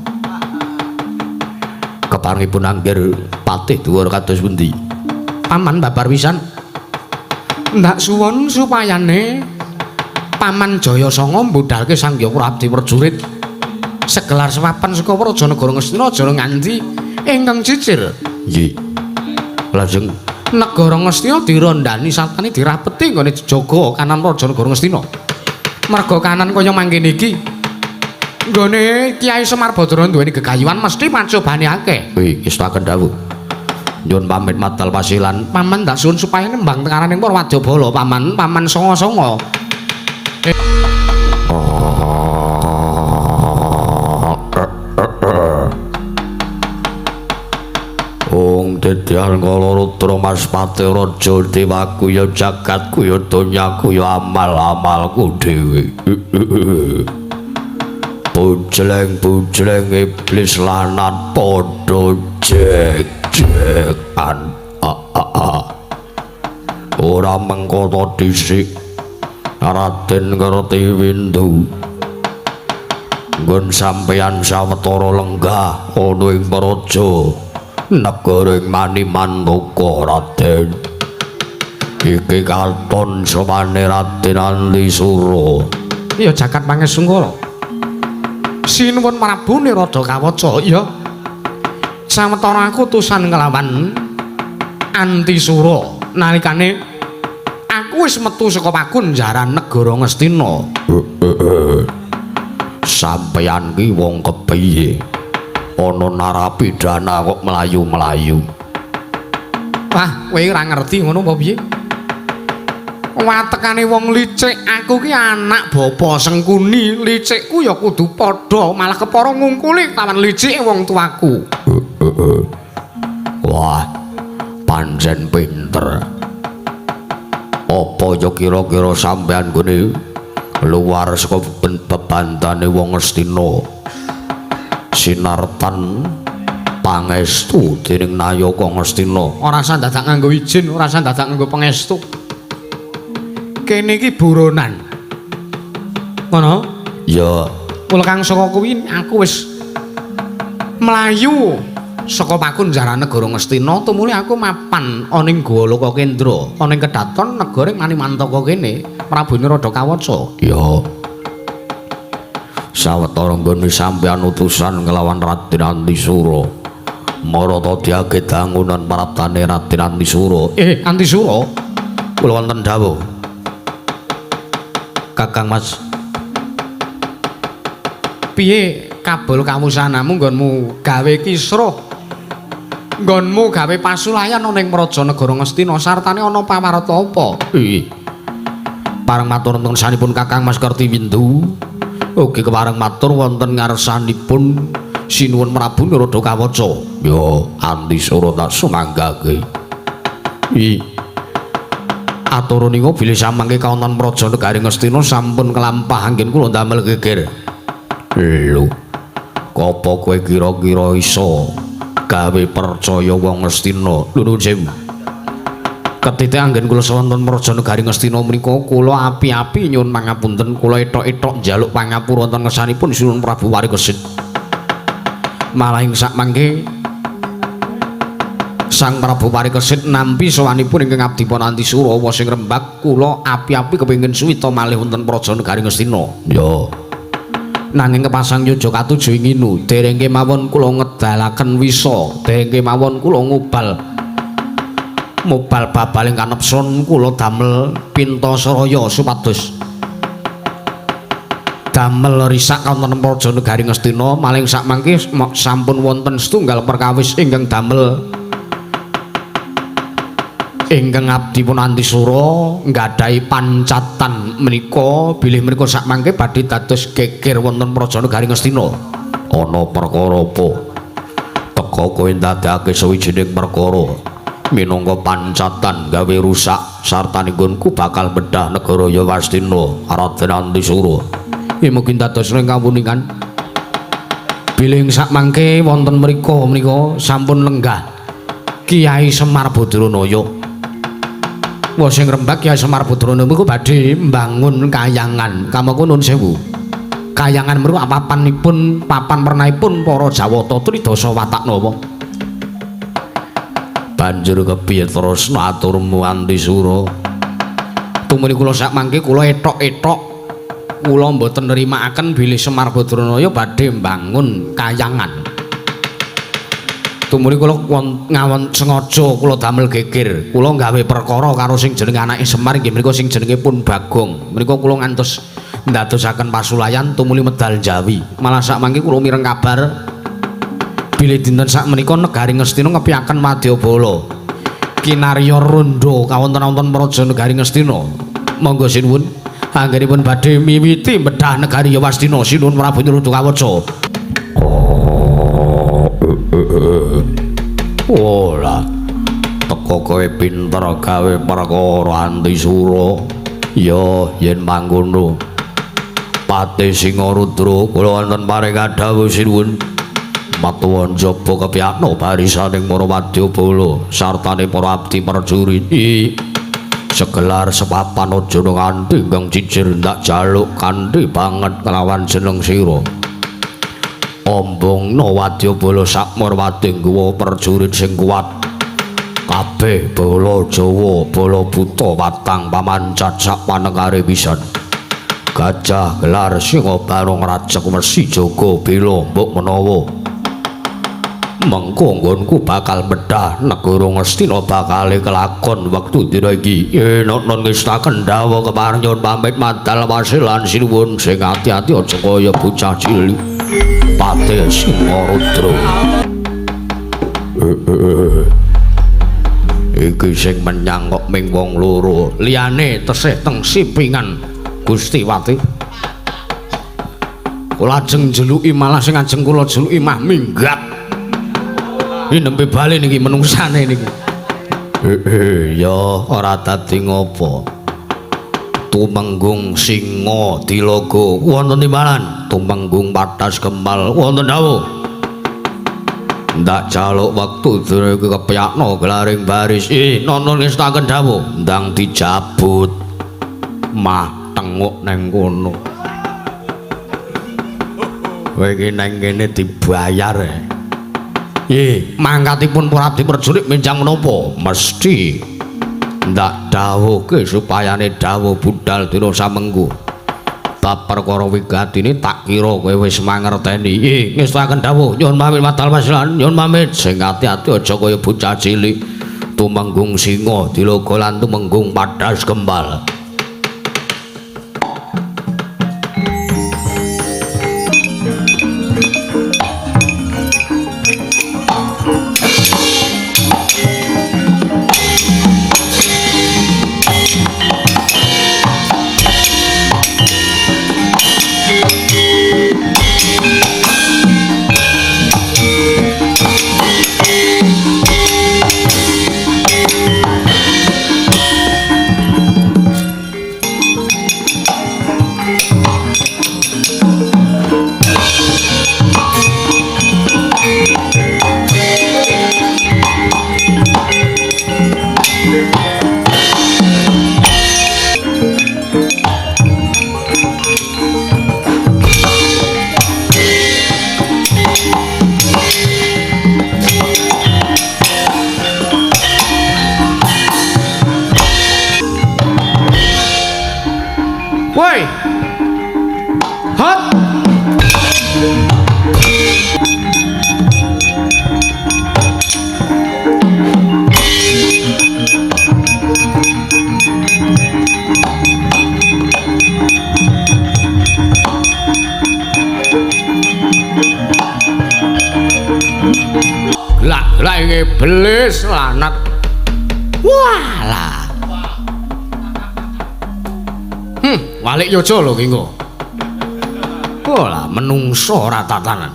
Keparengipun Angger Patih Dwara kados pundi? Paman babar pisan. Ndak suwun supayane Paman Jayasanga mbudalke Sang Hyang Abdi Prajurit segelar sepapan saka praja negara Ngastina aja nganti ingkang cicir. Nggih. Lajeng negara Ngastina dirondani sartane dirapeti nggone jejaga kanan praja negara Ngastina. Merga kanan kaya mangkene iki nggone Kyai Semar Badrana duweni gegayuhan mesti pacobane akeh. Wih, ngestaken dawuh. Nyuwun pamit madal pasilan. Paman ndak suwun supaya nembang tengaraning para wadyabala paman, paman songo-songo. Ong dedyal kala rudra Mas Patih Raja Dewaku ya jagatku ya donyaku ya amal-amalku dhewe. Bujleng-bujleng iblis lanat padha jek-jekan. Ora mengkono dhisik Raden Kertiwindu. Nggon sampeyan sawetara lenggah ana ing praja negara ing Manimantaka Raden. Iki katon sowane Raden Antisura. Iya jagat Pangesungkara. Sinuwun Prabu Nirada Kawaca. Iya. Sawetara aku utusan nglawan Antisura nalikane aku wis metu saka pakunjaran negara Ngastina. Sampeyan ki wong kepiye? Ana narapidana kok mlayu-mlayu. Wah, kowe ora ngerti ngono apa piye? Watekane wong licik, aku ki anak bapa Sengkuni, licikku ya kudu padha, malah kepara ngungkuli lawan licike wong tuaku. Wah, pancen pinter. Apa ya kira-kira sampean gone luar saka bebandane wong Ngastina sinartan pangestu dening Nayaka Ngastina? Ora usah dadak nganggo izin, ora usah dadak nganggo pangestu. Kene iki buronan. Ngono? Ya. Mula kang saka kuwi aku wis mlayu saka pakunjaran negara Ngastina tumuli aku mapan ana ing Goloka Kendra, ana ing kedaton negara Manimantaka kene, Prabu Nirada Kawaca. Ya. Sawetara nggone sampeyan utusan nglawan Raden Antisura. Marata diage dangunan praptane Raden Antisura. Antisura, kula wonten dawuh. Kakang Mas, piye kabul kawusanamu nggonmu gawe kisruh, nggonmu gawe pasulayan ana ing praja negara Ngastina sartane ana pawarta apa? Pareng matur nuwun sanipun Kakang Mas Kertiwindu. Ugi kepareng matur wonten ngarsanipun Sinuwun Prabu Nirada Kawaca. Ya, Antisura tak sumanggake. Atur ningo bilih samangke kawonten praja negari Ngastina sampun kelampah anggen kula ndamel geger. Lho, apa kowe kira-kira iso gawe percaya wong Ngastina? Lho nuwun sewu. Ketitik anggen kula sawonten praja negari Ngastina menika kula api-api nyuwun pangapunten, kula etok-etok njaluk pangapura wonten ngersanipun Sinuwun Prabu Parikesit. Malah ing sakmangke Sang Prabu Parikesit nampi sowanipun ingkang abdipun Antisura sing rembag kula api-api kepengin suwita malih wonten praja negari Ngastina. Ya. Nanging kepasang yojo katuju ing inu, dereng kemawon kula ngedalaken wisa, dereng kemawon kula ngubal mobal babaling kanepson kula damel pintasaraya supados damel risak wonten praja negari Ngastina. Maling sakmangke sampun wonten setunggal perkawis ingkang damel ingkang abdipun Antisura nggadahi pancatan menika bilih menika sakmangke badhe dados geger wonten praja negari Ngastina. Ana perkara apa? Teka kowe ndadekake sawijining perkara minangka pancatan gawe rusak sartane nggonku bakal bedah negara Yawastina Raden Antisura. Mugi dados ing kawuningan bilih sakmangke wonten mriku menika sampun lenggah Kiai Semar Badranaya. Wah sing rembag Kiai Semar Badranaya niku badhe mbangun kayangan. Kamangka nuwun sewu. Kayangan mriku papanipun papan pernahipun para Jawata Tridasa watak nawa. Banjur kepiye terus aturmu Antisura? Tumuli kula sakmangke kula etok-etok kula mboten nrimakaken bilih Semar Badranaya badhe mbangun kayangan. Tumuli kula ngawon sengaja kula damel geger, kula gawe perkara karo sing jenenge anake Semar inggih menika sing jenenge pun Bagong. Menika kula ngantos ndadosaken pasulayan tumuli medal Jawi. Malah sakmangke kula mireng kabar bilih dinten sakmenika negari Ngastina ngepiaken madyabala. Kinarya rondo kawonten-wonten praja negari Ngastina. Monggo sinuwun anggenipun badhe miwiti bedah negari Yawastina. Sinuwun Prabu Nirada Kawaca. Ora teko kowe pinter gawe perkara Antisura. Ya yen mangkono Patih Singarudra kula wonten paring dawuh sinuwun. Matuwun jaba kepyakna barisaning para wadyabala sartane para abdi prajurit. Segelar sepapan aja nganti ingkang jijir ndak jaluk kanthi banget kelawan jeneng sira. Ombongna wadyabala sakmarwati nggawa prajurit sing kuat. Kabeh bala Jawa, bala buta watang pamancat sak panengare pisan. Gajah gelar singa barong rajek wesi jaga bela mbok menawa mengko nggonku bakal medhah negara Ngastina bakale kelakon wektu dina iki. Yen ngestaken dawuh kepareng nyuwun pamit madal wasilan sinuwun sing ati-ati aja kaya bocah cilik. Patih Singarudra. Iki sing menyang kok ming wong loro, liyane tesih teng sipingan Gusti Wati. Kula ajeng njeluki malah sing ajeng kula jeluki mah minggat. Iki nembe bali niki menungsane niki. Ya ora dadi ngopo. Tumenggung Singa Dilaga wonten timbalan, Tumenggung Padas Kemal wonten dawuh. Ndak jaluk wektu dene iki kepyakna gelaring baris. Nono ngestaken dawuh, ndang dijabut. Mah tenguk neng kono. Kowe iki neng kene dibayar. Mangkatipun para abdi prajurit menjang menapa? Mesti ndak dawuhke supayane dawuh budal dina samengko. Bab perkara wigatine tak kira kowe wis mangerteni. Ngestaken dawuh, nyuwun pamit madal wasilan, nyuwun pamit. Sing ati-ati aja kaya bocah cilik. Tumenggung Singa Dilaga lan Tumenggung Padas Kembal. Woi. Hot. Gelak-gelak iblis lanat. Walah. Walik yojo lho ki engko. Walah menungso ora tatanan.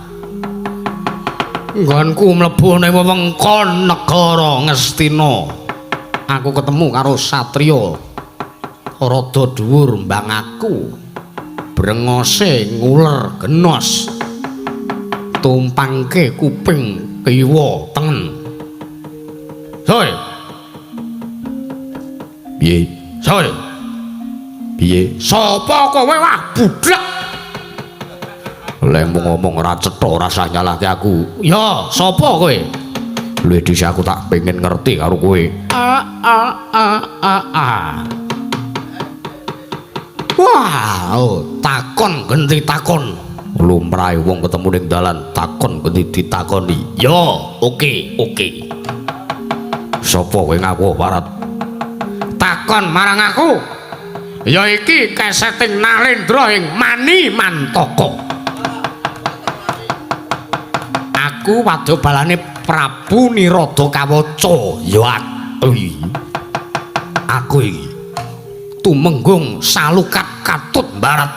Nggonku mlebu ning wewengkon negara Ngastina. Aku ketemu karo satriya rada dhuwur mbang aku. Brengose nguler genos. Tumpangke kuping kiwa tengen. Soi. Piye? Soi. Piye? Sapa kowe wah budhek? Lemu ngomong ora cetha ora usah nyalahke aku. Ya, sapa kowe? Luwih dhisik aku tak pengen ngerti karo kowe. A a a a a. Wah, oh, takon genti takon. Lumrahe wong ketemu ning dalan takon genti ditakoni. Ya, oke, oke. Sapa kowe ngaku Parat? Takon marang aku. Ya iki keseting Nalendra ing Mani Mantaka. Aku wadyabalane Prabu Niradha Kawaca. Ya aku iki. Aku iki Tumenggung Salukat Katut Barat.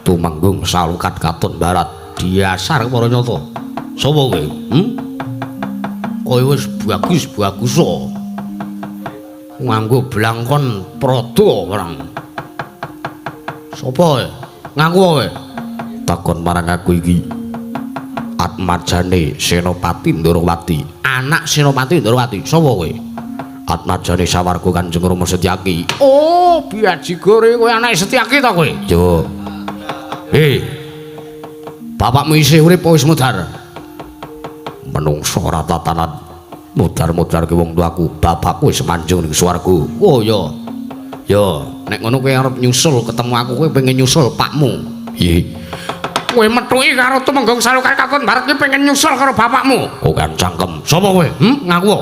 Tumenggung Salukat Katut Barat. Diasar para nyata. Sapa kowe? Kowe wis bagus-bagus o. Nganggo blangkon prada orang. Sapa? Ngaku kowe. Takon marang aku iki. Atmajane Senopati Ndorowati. Anak Senopati Ndorowati. Sapa kowe? Atmajane sawarga Kanjeng Rama Setyaki. Oh, biajigore kowe anake Setyaki ta kowe? Yo. Hei. Bapakmu isih urip apa wis mudhar? Menungso ora tatanan. Mudhar-mudhar ke wong tuaku, bapakku wis manjung ning swarga. Oh ya. Ya, nek ngono kowe arep nyusul ketemu aku kowe pengen nyusul pakmu. Iya. Kowe methuki karo Tumenggung Salokar Kakon Barat ki pengen nyusul karo bapakmu. Oh kan cangkem. Sapa kowe? Ngaku.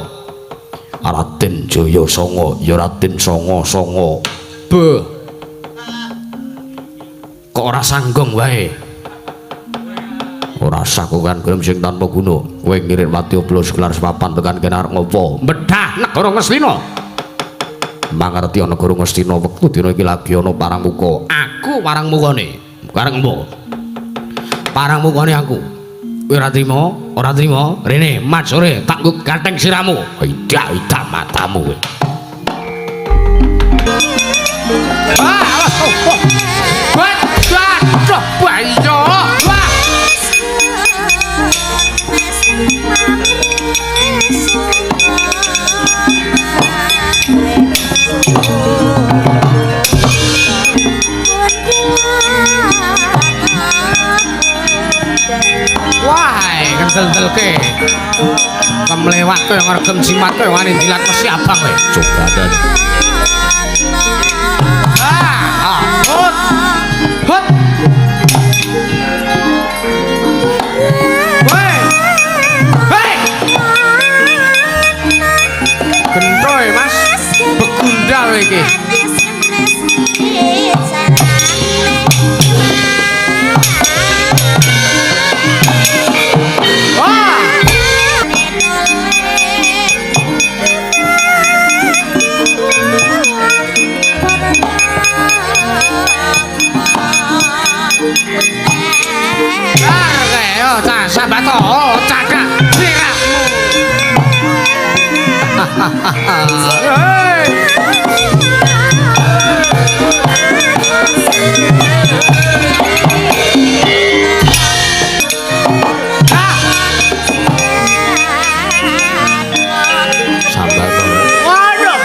Raden Jaya Sanga, ya Raden Sanga Sanga. Beh. Kok ora sanggung wae? Ora sakukan gelem sing tanpa guna. Kowe ngirit wadya blos gelar sepapan tekan kene arep ngopo? Bedah negara Ngastina. Mangerti negara Ngastina wektu dina iki lagi ana parang muka. Aku parang mukane. Kareng empo. Parang mukane aku. Kowe ora trima, ora trima. Rene, mat sore tak nggo gatheng siramu. Idak-idak matamu kowe. Ah, oh, oh. Waduh, bayo. Wah. Wah, kendel-ndelke. Kemlewat kaya ngregem jimat kaya wani dilat mesi abang kowe. Cobadan. Ah, hut. Hut. Woi. Hei. Gentoe, Mas. Begundal iki. Sabato, cakak sirahmu. Hei. Sabato. Waduh.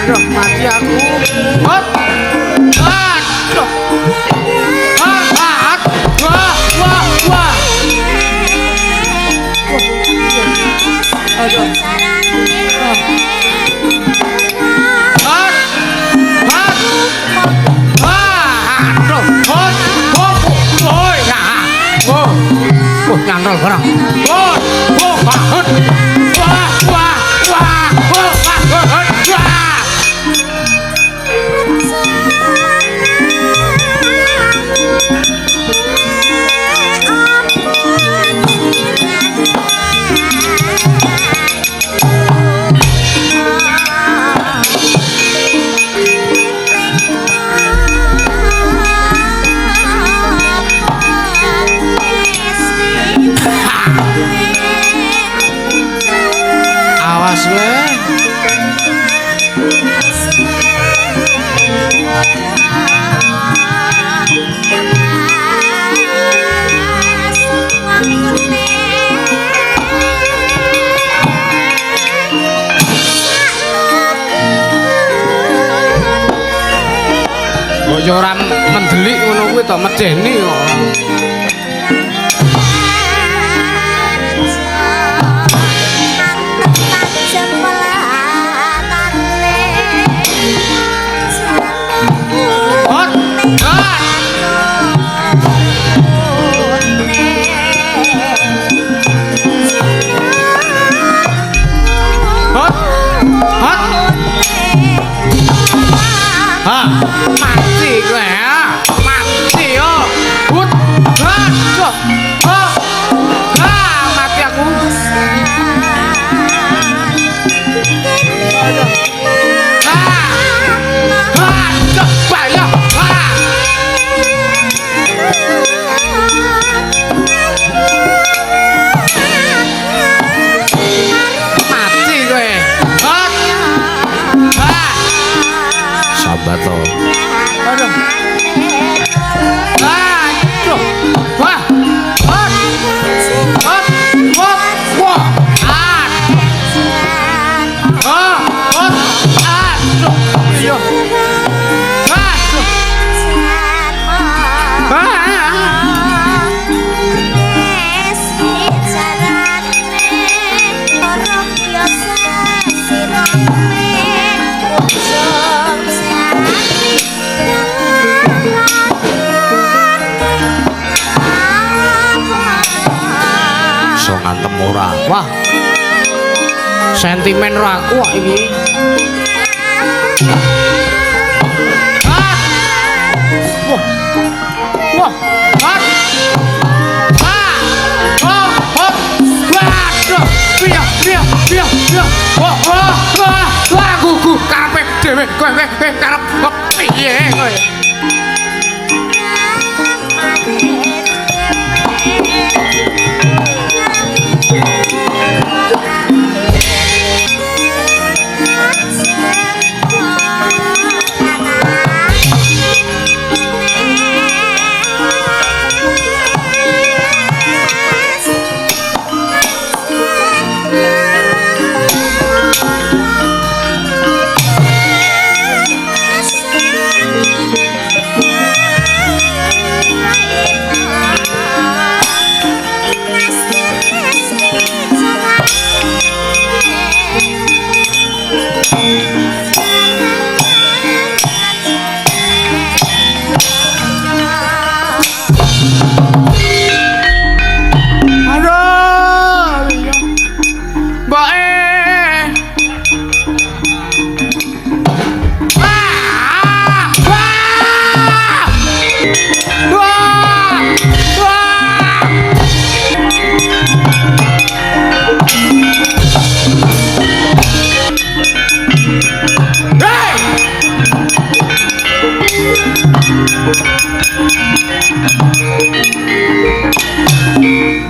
Aduh, mati aku. Hot. Aduh. Wah, wah, wah. Aduh. Hot. Hot. Wah, aduh. Hot. Hot. Oh, ya. Oh. Oh, nyantol barang. Oh, oh, hot. Wah, wah, wah. Oh, wah, hot. Wah. Awas kowe. Kok ya ora mendelik ngono kuwi to medeni kok. Mati kowe ya. Mati yo. Hut. Wah. Sentimen ro aku kok iki. Ah! Wah. Wah. Ah. Ah. Oh, oh. Waduh. Piye, piye, piye, piye. Wah, wah, wah. Wah, gugu karepe dhewe kowe kowe karep piye kowe.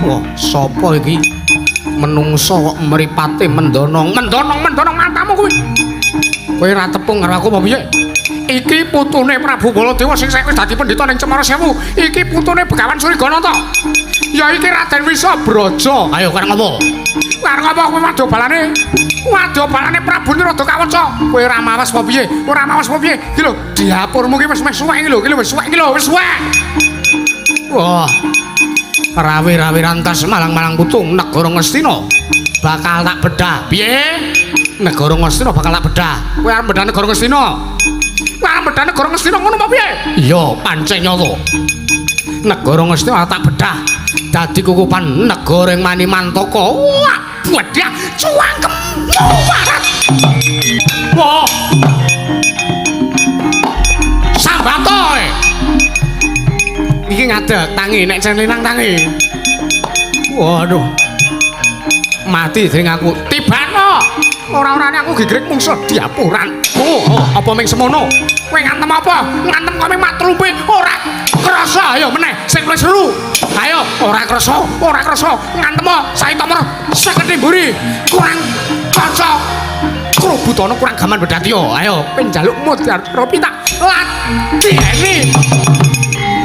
Wah, sapa iki? Menungso kok mripate mendonong, mendonong, mendonong matamu kuwi. Kowe ora tepung karo aku apa piye? Iki putune Prabu Baladewa sing saiki wis dadi pendhita ning Cemara Sewu. Iki putune Begawan Suriganata. Ya iki Raden Wisabraja. Ayo kareng apa? Kareng apa kowe wadobalane? Wadobalane Prabu Nirada Kawaca. Kowe ora mawas apa piye? Ora mawas apa piye? Iki lho, dapurmu iki wis meh suwek iki lho, iki lho wis suwek iki lho, wis suwek. Wah. Rawe-rawe rantas malang-malang putung negara Ngastina bakal tak bedah. Piye? Negara Ngastina bakal tak bedah. Kowe arep bedah negara Ngastina? Kowe arep bedah negara Ngastina ngono apa piye? Iya, pancen nyata. Negara Ngastina tak bedah dadi kukupan negara ing Manimantaka. Wah, bedah cuwangkem warat. Wah. Sambato. Iki ngadeg tangi nek cenlinang tangi. Waduh. Mati sing aku. Tibano. Ora-orane aku gegrik mungsuh diapuran. Oh, oh, apa ming semono? Kowe ngantem apa? Ngantem kok ming matlumpe ora krasa. Ayo meneh sing luwih seru. Ayo, ora krasa, ora krasa. Ngantem saitama seketi mburi. Kurang kaca. Krubutana kurang gaman bedhatya. Ayo penjaluk mudhar ropi tak latiheni.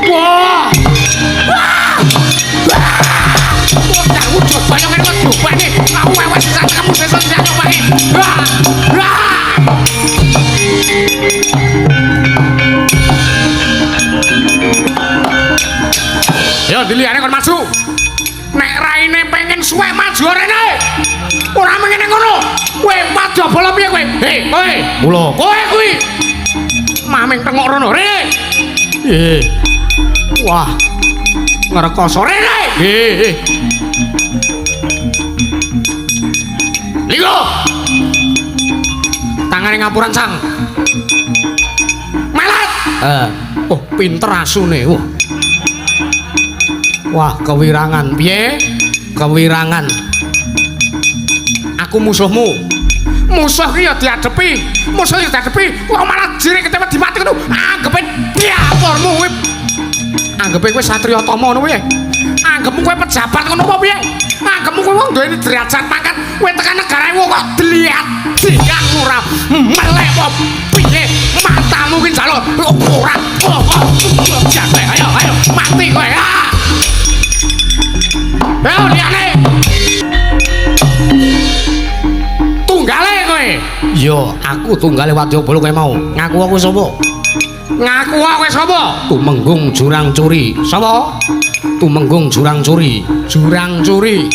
Wah! Wah! Wah! Wujud banyak ngene kok diopeni. Aku wes sak kamu sesuk sak nyopani. Wah! Wah! Yo diliyane kon maju. Nek raine pengen suwek maju rene. Ora mengene ngono. Kowe padha bola piye kowe? Hei, kowe. Mula kowe kuwi. Maming tengok rono rene. Eh. Wah. Ngrekoso rene. Nggih. Linggo. Tangane ngapuran sang. Melet. Oh, pinter asune. Wah. Wah, kewirangan. Piye? Kewirangan. Aku musuhmu. Musuh ki ya diadepi. Musuh ya diadepi. Kok malah jirik ketewe dimati ngono. Anggepe diapormu kuwi. Anggepe kowe satriya tama ngono piye? Anggepmu kowe pejabat ngono apa piye? Anggepmu kowe wong duweni derajat pangkat, kowe tekan negarae wong kok dlihat dikang ora melek apa piye? Matamu ki njaluk ora. Ayo, ayo, mati kowe. Ayo liyane. Tunggale kowe. Iya, aku tunggale Wadyabala kowe mau. Ngaku aku sapa? Ngaku kowe sapa? Tumenggung Jurang Curi. Sapa? Tumenggung Jurang Curi. Jurang Curi.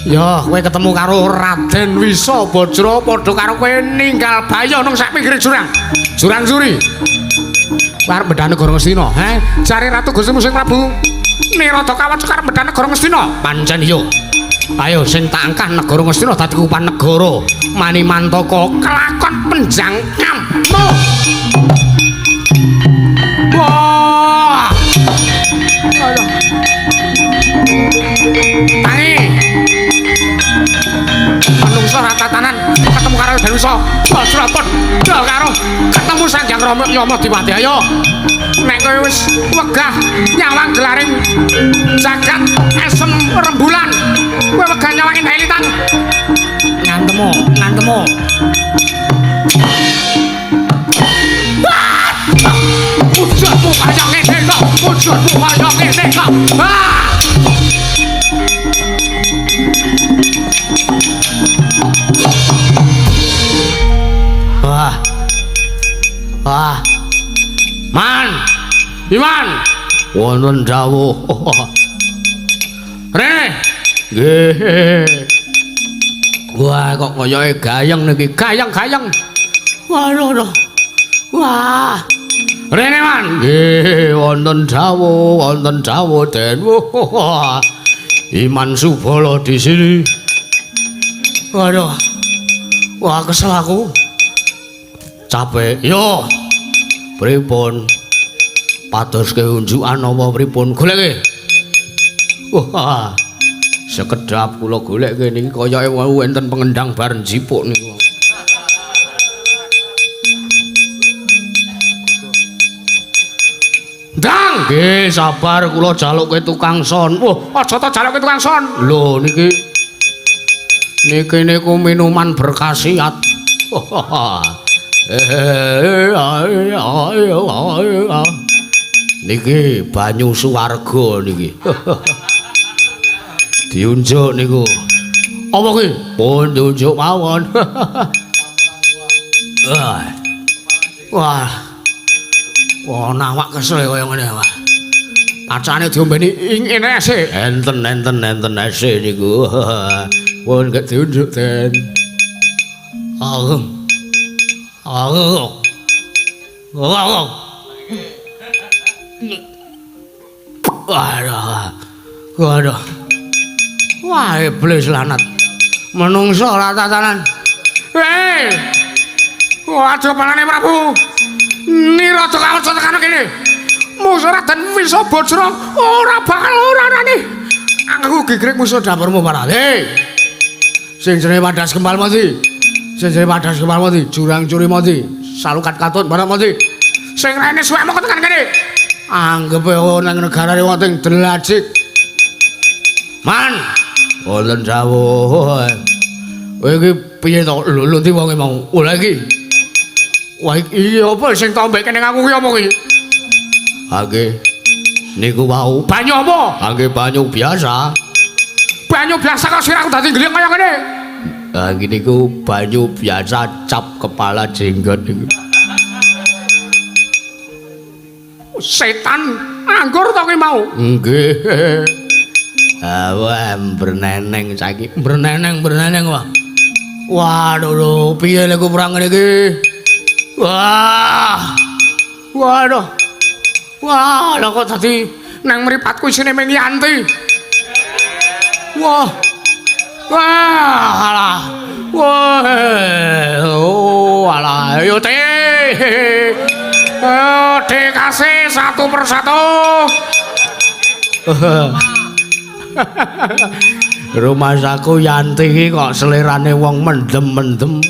Ya, kowe ketemu karo Raden Wisabajra padha karo kowe ninggal bayo nang sak pinggir jurang. Jurang Curi. Kowe arep bedha negara Ngastina, he? Jare Ratu Gusti Musing Prabu Nirada Kawaca arep bedha negara Ngastina. Pancen iya. Ayo sing tak angkah negara Ngastina dadi kupan negara. Manimantaka kelakon penjangkammu. Wah. Aduh. Tangi. Manungsa ora tatanan ketemu karo Danusa. Bajra padha karo ketemu Sang Hyang Rama Yama Diwati. Ayo. Nek kowe wis wegah nyawang gelaring jagat esem rembulan, kowe wegah nyawang endah lintang. Ngantemo, ngantemo. Wujudmu kaya ngene kok, wujudmu kaya ngene kok. Ah! Wah. Wah. Man. Iman. Wonten dawuh. Rene. Nggih. Wah, kok koyoke gayeng niki. Gayeng-gayeng. Waduh. Wah. Rene Man. Nggih, wonten dawuh, Den. Wah. Iman Subala di sini. Waduh. Wah, kesel aku. Capek. Yo. Pripun? Padoske unjukan apa pripun? Goleke. Wah. Sekedap kula goleke niki kayake wau enten pengendang bar njipuk niku. Ndang, nggih sabar kula jalukke tukang son. Wah, aja ta jalukke tukang son. Lho niki niki niku minuman berkhasiat. Niki banyu suwarga niki. Diunjuk niku. Apa kuwi? Pun diunjuk mawon. Wah. Wah, nawak kesel kaya ngene, Pak. Pacane diombeni ing ene ese. Enten enten enten ese niku. Pun gek diunjuk, Den. Agung. Agung. Agung. Waduh. Waduh. Wah, iblis lanat. Menungso ora tatanan. Hei. Waduh palane Prabu. Niraja kawaca tekan kene. Musuh Raden Wisa Bajra ora bakal ora anane. Aku gigrik musuh dapurmu para. Hei. Sing jenenge Padas Kempal mati. Sing jenenge Padas Kempal mati, jurang curi mati, salukat katut barang mati. Sing rene suwekmu tekan kene. Anggepe nang negarane wong ting delajik. Man, wonten dawuh. Kowe iki piye to? Lho lho ndi wonge mau? Oh lha iki. Wah iki apa sing tombeke ning aku ki apa ki? Ha nggih. Niku wau. Banyu apa? Ha nggih banyu biasa. Banyu biasa kok sirahku dadi ngliyeng kaya ngene. Ha nggih niku banyu biasa cap kepala jenggot niku. Setan anggur to ki mau? Nggih. Ah wah berneneng saiki. Berneneng berneneng wah. Waduh lho piye lek perang ngene iki? Wah. Waduh. Wah, lha kok dadi nang mripatku isine ming Yanti. Wah. Wah, alah. Wah. Oh, alah. Ayo te. Ayo dikasih satu persatu. Rumasaku Yanti iki kok selerane wong mendem-mendem.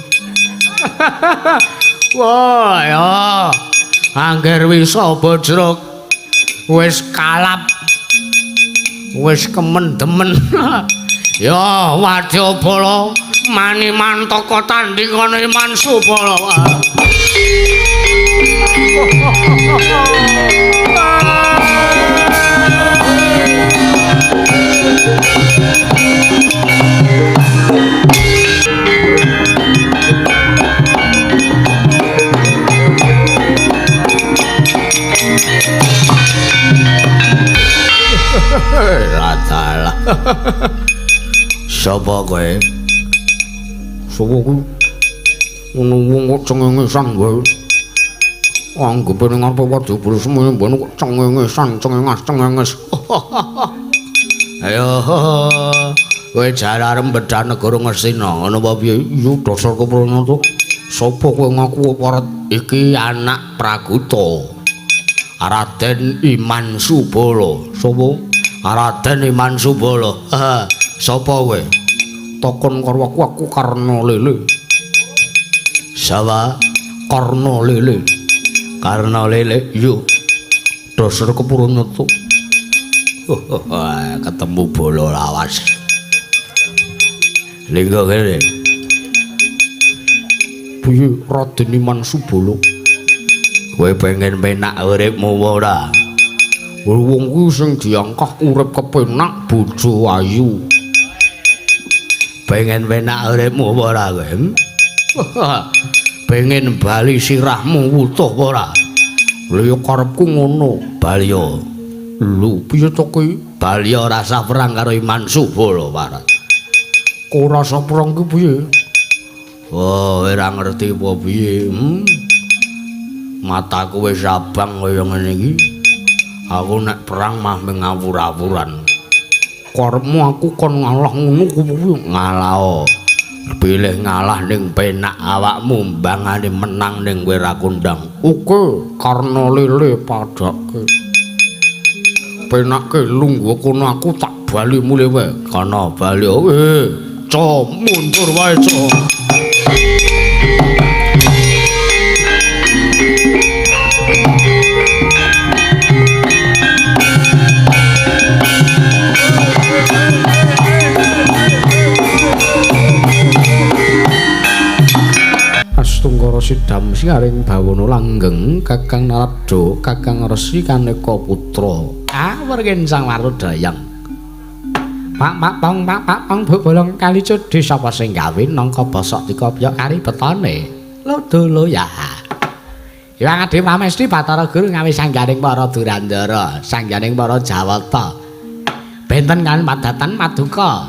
Wah, ya. Angger Wisa Bajra wis kalap. Wis kemendemen. Ya, wadyabala manimantaka tandingane Iman Subala. Ratalah. Sapa kowe? Sapa kuwi? Ngono wong kok cengengesan wae. Anggepe ning ngarepe wadyabala semono mbon kok cengengesan, cengengas, cengenges. Ayo. Kowe jalaran bedah negara Ngastina, ngono apa piye? Iya, dasar keprana to. Sapa kowe ngaku parat iki anak Praguta? Raden Iman Subala. Sapa? Raden Iman Subala. Sapa kowe? Takon karo aku, aku Karna Lele. Sapa? Karna Lele. Karna Lele, iya. Dasar keprana to. Ketemu bolo lawas. Linggo kene. Piye Raden Iman Subala? Kowe pengen penak uripmu ora? Wong kuwi sing diangkah urip kepenak bojo ayu. Pengen penak uripmu ora kowe? Pengen bali sirahmu wutuh ora? Lha ya karepku ngono, bali yo. Lho, piye to kowe? Bali ora usah perang karo Iman Subala, Parat. Kok ora usah perang ki piye? Oh, ora ngerti apa piye. Mataku wis abang kaya ngene iki. Aku nek perang mah ngawur-awuran. Karepmu aku kon ngalah ngono ku piye? Ngalah. Pilih ngalah ning penak awakmu mbangane menang ning kowe ra kondang. Oke, Karna Lele padake. Penake lungguh kono aku tak bali mulih wae. Kono bali. Co mundur wae, Co. Astungkara sidam siaring bawana langgeng Kakang Narada Kakang Resi Kaneka Putra. Awur Sang Warudayang. Pak pak pong pak pak pong bu bolong kali cudi sapa sing gawe nangka bosok dikopyok kari betone. Lodolo ya. Hyang Adi Pamesti Bathara Guru ngawi sangganing para Durandara, sangganing para Jawata. Benten kan padatan paduka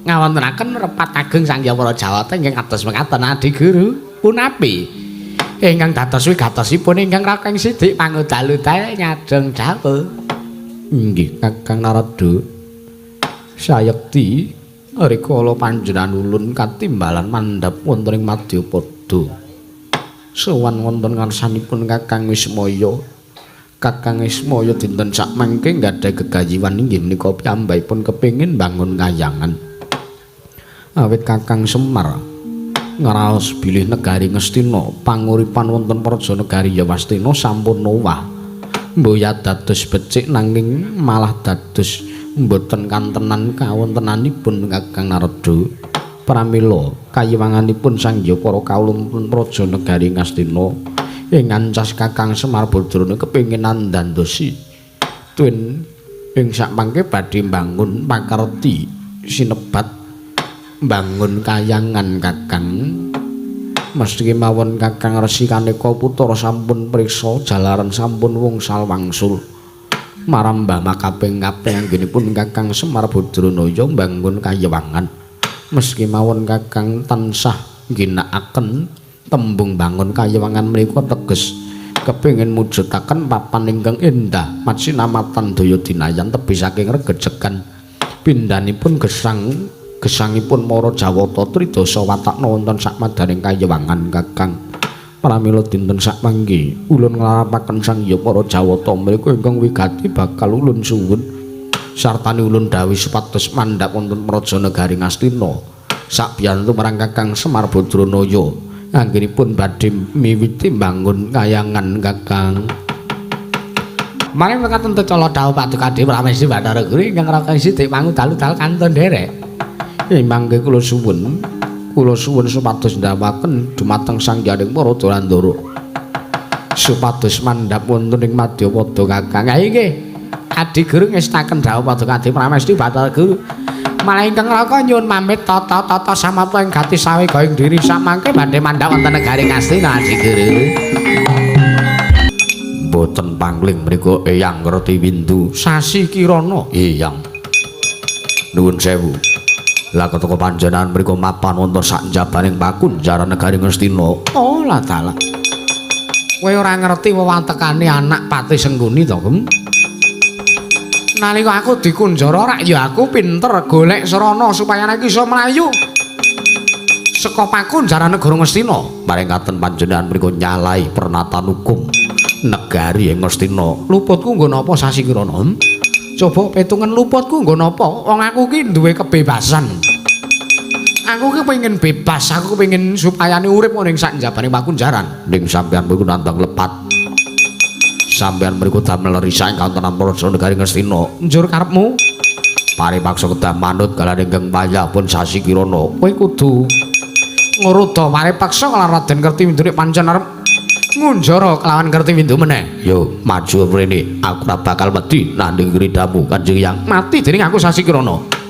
ngawontenaken repat ageng sang Hyang para Jawata ingkang kados mekaten Adi Guru. Punapi ingkang dados wigatosipun ingkang Kakang Sidik pangudal-udal nyadhong dawuh. Inggih Kakang Narada. Sayekti rikala panjenengan ulun katimbalan mandhap wonten ing Madyapada. Sowan wonten ngarsanipun Kakang Wismaya. Kakang Wismaya dinten sakmangke nggadhahi gegayiwan inggih menika piyambakipun kepengin mbangun kayangan. Awit Kakang Semar ngraos bilih negari Ngastina panguripan wonten praja negari Yawastina sampun owah. Mboya dados becik nanging malah dados mboten kantenan kawontenanipun Kakang Narada. Pramila kayiwanganipun sang Hyang para kawula wonten praja negari Ngastina ing ngancas Kakang Semar Badrana kepengin ndandosi twin ing sakmangke badhe mbangun pakarti sinebat mbangun kayangan Kakang. Mesti mawon Kakang Resi Kaneka Putra sampun priksa jalaran sampun wungsal wangsul marambah makaping-kaping anggenipun Kakang Semar Badranaya mbangun kayewangan. Meski mawon Kakang tansah ngginakaken tembung bangun kayewangan menika teges kepengin mujudaken papan ingkang endah masinamatan daya dinayan tebih saking regejegan pindhanipun gesang gesangipun para Jawata tridasa watakna wonten sakmadaning kayewangan Kakang. Pramila dinten sakmangke ulun nglarapaken sang Hyang para Jawata mriku ingkang wigati bakal ulun suwun sartane ulun dawuh supados mandhap wonten praja negari Ngastina sakbiyantu marang Kakang Semar Badranaya anggenipun badhe miwiti mbangun kayangan Kakang. Maring mekaten tecala dawuh Paduka Dewi Pramesti Bathara Guru ingkang Kakang Sidik pangudal-udal kantun nderek. Mangke kula suwun supados ndhawaken dumateng Sang Hyang para Durandara supados mandhap wonten ing Madyapada Kakang. Ha inggih Adi Guru ngestaken dawuh Paduka Dewi Pramesti Bathara Guru. Malah ingkang raka nyuwun pamit tata-tata samapta ing gati sawe gaing diri samangke badhe mandhap wonten negari Ngastina Adi Guru. Mboten pangling mriku Eyang Ngerti Windu Sasi Kirana. Eyang nuwun sewu. Lah ketaka panjenengan mriku mapan wonten sak njabaning pakunjaran negari Ngastina. Oh lah dalah. Kowe ora ngerti wewatekane anak Patih Sengguni to, Gem? Nalika aku dikunjara rak ya aku pinter golek sarana supaya aku iso mlayu saka pakunjaran negara Ngastina. Paring ngaten panjenengan mriku nyalahi pernatan hukum negari ing Ngastina. Luputku nggo napa Sasikirana? Coba petungen luputku nggo napa? Wong aku ki duwe kebebasan. Aku ki pengen bebas, aku pengen supayane urip ning sak njabane pakunjaran. Ning sampeyan mriku nandang lepat. Sampeyan mriku damel risak ing kawontenan praja negari Ngastina. Njur karepmu? Paripaksa kedah manut kaliyan ingkang payah pun Sasikirana. Kowe kudu ngruda paripaksa kelawan Raden Kertiwindu nek pancen arep ngunjara kelawan Kertiwindu meneh. Yo maju mrene, aku ora bakal wedi nanding kridamu Kanjeng Hyang. Mati dening aku Sasikirana.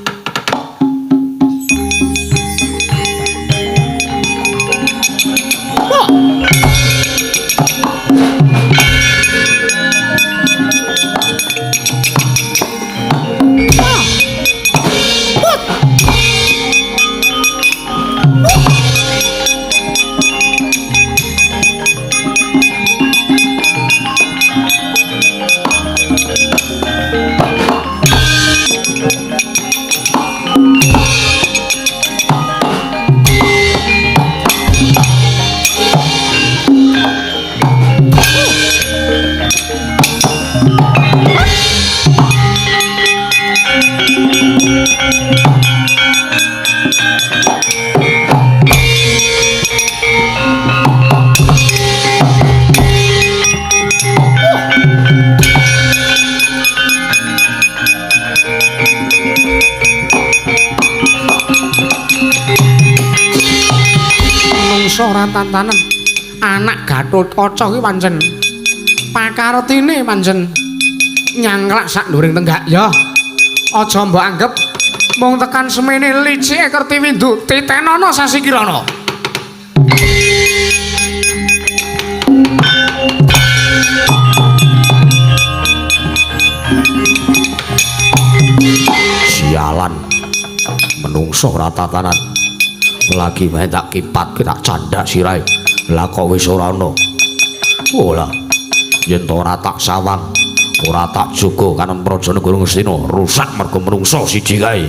Ora tantanen anak Gatotkaca ki pancen pakartine pancen nyangklak sak nduring tenggak ya. Aja mbok anggep mung tekan semene licike Kertiwindu titenana Sasikirana. Sialan menungso ora tatanan. Lagi wae tak kipat tak candhak sirahe. Lah kok wis ora ana. Oh lah. Yen to ora tak sawang, ora tak jaga kanen praja negara Ngastina rusak mergo menungso siji kae.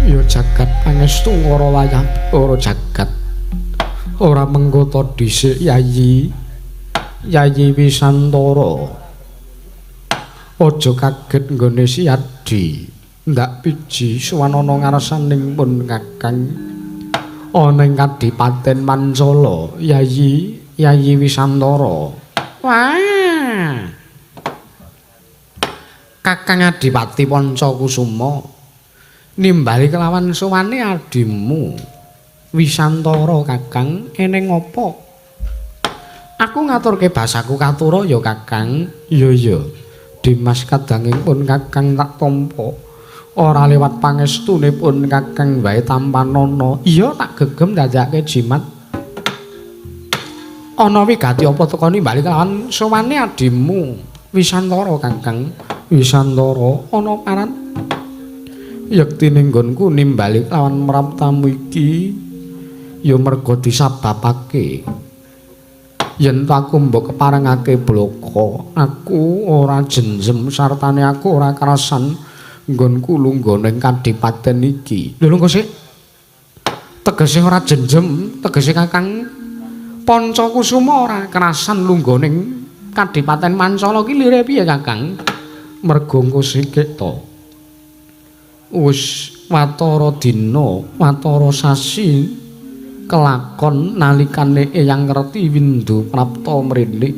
Ya jagat pangestu ora wayah ora jagat. Ora mengko to dhisik Yayi. Yayi Wisantara. Aja kaget nggone Siyadi. Ndak piji suwanana ngarsaning pun Kakang ana ing Kadipaten Mancala. Yayi, Yayi Wisantara. Wah. Kakang Adipati Pancakusuma nimbali kelawan sowane adimu Wisantara. Kakang eneng apa? Aku ngaturke basaku katura ya Kakang. Iya iya. Dimas kadanging pun Kakang tak tampa. Ora lewat pangestune pun Kakang wae tampanana. Iya tak gegem dadake jimat. Ana wigati apa teka nimbali kelawan sowane adimu Wisantara Kakang. Wisantara ana parat. Yektine nggonku nimbali kelawan mraptamu iki ya merga disababake. Yen aku mbok keparengake bloko, aku ora jenjem sartane aku ora kerasan nggonku lungguh ning kadipaten iki. Lho lungguh sik. Tegese ora jenjem, tegese Kakang Pancakusuma ora kerasan lungguh ning kadipaten Mancala ki lire piye Kakang? Mergo engko sikik to. Wis watara dina, watara sasi kelakon nalikane Eyang Kertiwindu prapta mrene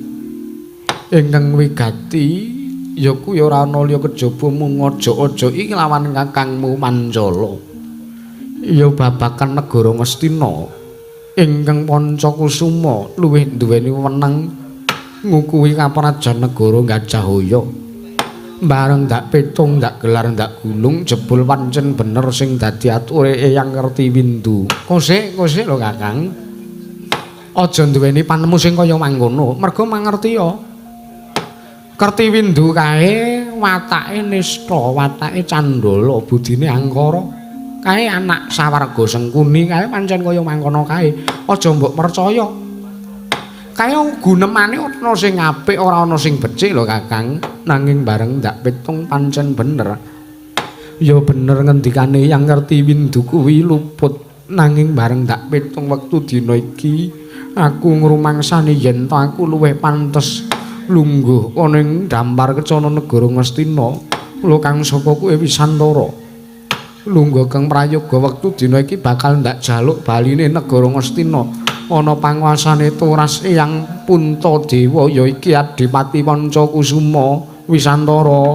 ingkang wigati ya kuwi ora ana liya kejaba mung aja-aja iki lawan Kakangmu Mancala. Ya babagan negara Ngastina ingkang Pancakusuma luwih duweni wenang ngukuhi kaprajan negara Gajahaya. Bareng ndak petung ndak gelar ndak gulung jebul pancen bener sing dadi ature Eyang Kertiwindu. Kosek kosek lho Kakang. Aja duweni panemu sing kaya mangkono, mergo mangerti ya. Kertiwindu kae watake nista, watake candala, budine angkara. Kae anak sawarga Sengkuni kae pancen kaya mangkono kae. Aja mbok percaya. Kae gunemane ana sing apik ora ana sing becik lho Kakang. Nanging bareng ndak pitung pancen bener. Ya bener ngendikane yang ngerti windu kuwi luput. Nanging bareng ndak pitung wektu dina iki aku ngrumangsani yen ta aku luwih pantes lungguh ana ing dampar kecana negara Ngastina. Lho kang saka kuwi Wisantara. Lungguh kang prayoga wektu dina iki bakal ndak jaluk baline negara Ngastina. Ana panguasane Turas Eyang Puntadewa ya iki Adipati Pancakusuma Wisantara.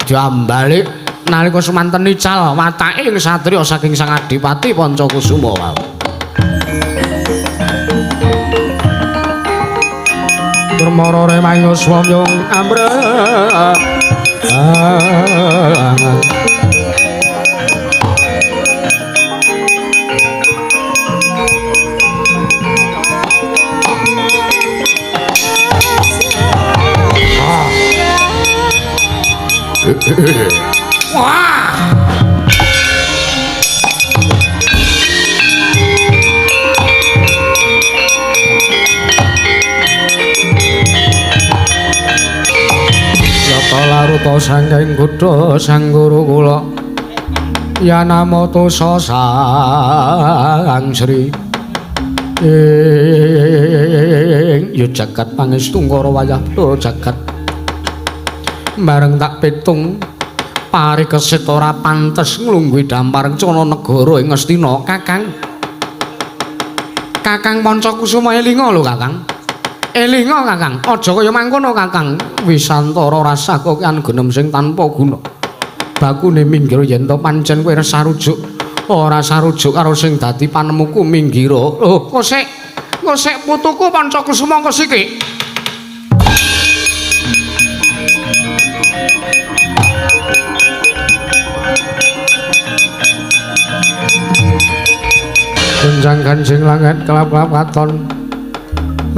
Jambalik nalika semanten ical watake ing satriya saking Sang Adipati Pancakusuma wau. Permara remaya swamyong amreng. Wah. Yata laruta sangking kutha sang guru kula Yanamata sang Sri ing ya jagat pangestu ngara wayah jagat. Bareng tak pitung parikesit ora pantes nglungguhi dampar cana negara ing Ngastina. Kakang, Kakang Pancakusuma elinga lho Kakang. Elinga Kakang, aja kaya mangkono Kakang. Wisantara rasah kokean genem sing tanpa guna. Bakune minggir yen to pancen kowe sarujuk, ora sarujuk karo sing dadi panemuku minggira. Lho, kok sik, kok sik putuku Pancakusuma kok siki. Gonjang ganjing langit kelap-kelap katon.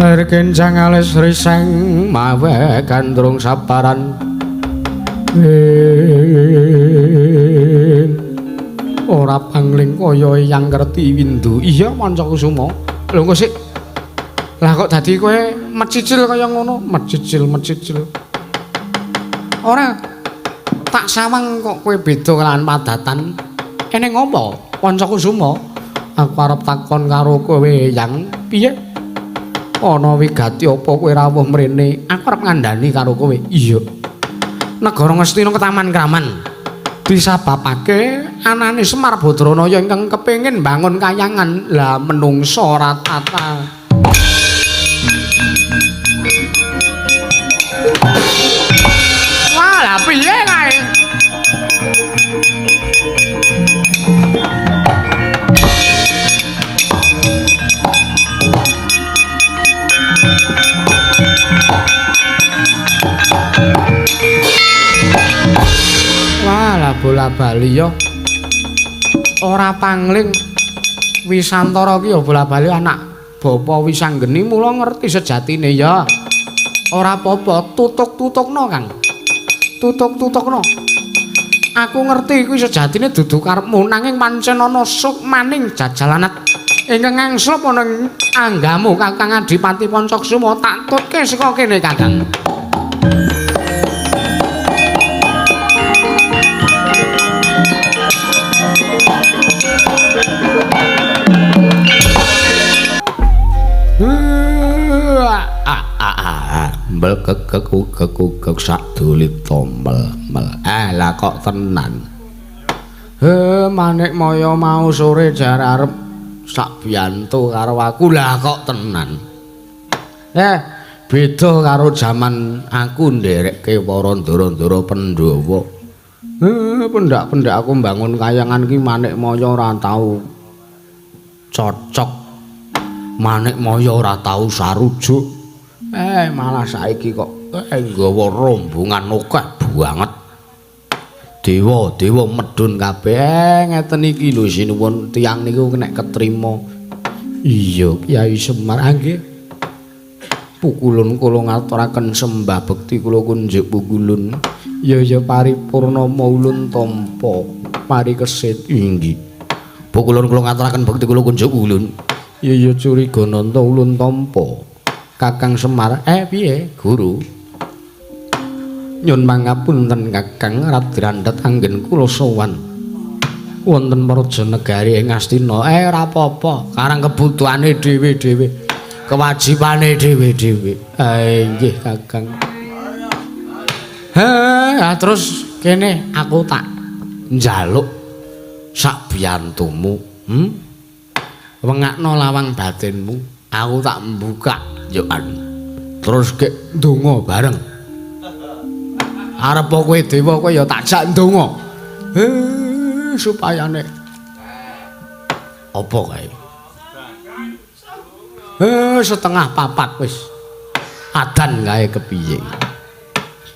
Lir kencang alis riseng mawe gandrung sabaran. Ora pangling kaya yang ngerti windu. Iya Pancakusuma. Lho kok sik. Lah kok dadi kowe mecicil kaya ngono? Mecicil-mecicil. Ora tak sawang kok kowe beda kelawan padatan. Eneng apa Pancakusuma? Aku arep takon karo kowe yang piye? Ana wigati apa kowe rawuh mrene? Aku arep ngandani karo kowe. Iya. Negara Ngastina ketaman kraman. Disababake anane Semar Badranaya ingkang kepengin mbangun kayangan. Lah menungsa ora tata. Wah, lah piye kae? Wah, lah bola bali ya. Ora pangling Wisantara ki ya bola bali anak bapa Wisanggeni mula ngerti sejatine ya. Ora apa-apa, tutuk-tutukno, Kang. Tutuk-tutukno. Aku ngerti kuwi sejatine dudu karepmu nanging pancen ana sukmaning jajalanat ingkang ngangslup ana ing anggamu Kakang Adipati Pancakusuma tak tutke saka kene, Kakang. Mbel kekek kekek sak dulit tombel mel. Lah kok tenan. He manik maya mau sore jar arep sak biyantu karo aku. Lah kok tenan. Beda karo jaman aku nderekke para ndara-ndara Pandhawa. Pendak-pendak aku mbangun kayangan ki manik maya ora tau cocok. Manik maya ora tau sarujuk. Malah saiki kok nggawa rombongan akeh banget. Dewa-dewa medhun kabeh ngeten iki lho sinuwun tiyang niku nek ketrima. Iya, Kyai Semar nggih. Pukulun kula ngaturaken sembah bekti kula kunjuk pukulun. Ya ya paripurna maulun tampa. Parikesit inggih. Pukulun kula ngaturaken bekti kula kunjuk ulun. Iya ya curiga nanta ulun tampa. Kakang Semar, piye guru? Nyun mangapunten Kakang radi randhet anggen kula sowan wonten praja negari ing Astina. Ora apa-apa, karang kebutuhane dhewe-dhewe, kewajibane dhewe-dhewe. Nggih Kakang. Terus kene aku tak njaluk sak biyantumu, Wengakno lawang batinmu, aku tak mbuka yoan. Terus kek ndonga bareng. Arep kowe dewa kowe ya tak jak ndonga. Supaya nek apa kae? 3:30 wis. Adan kae kepiye?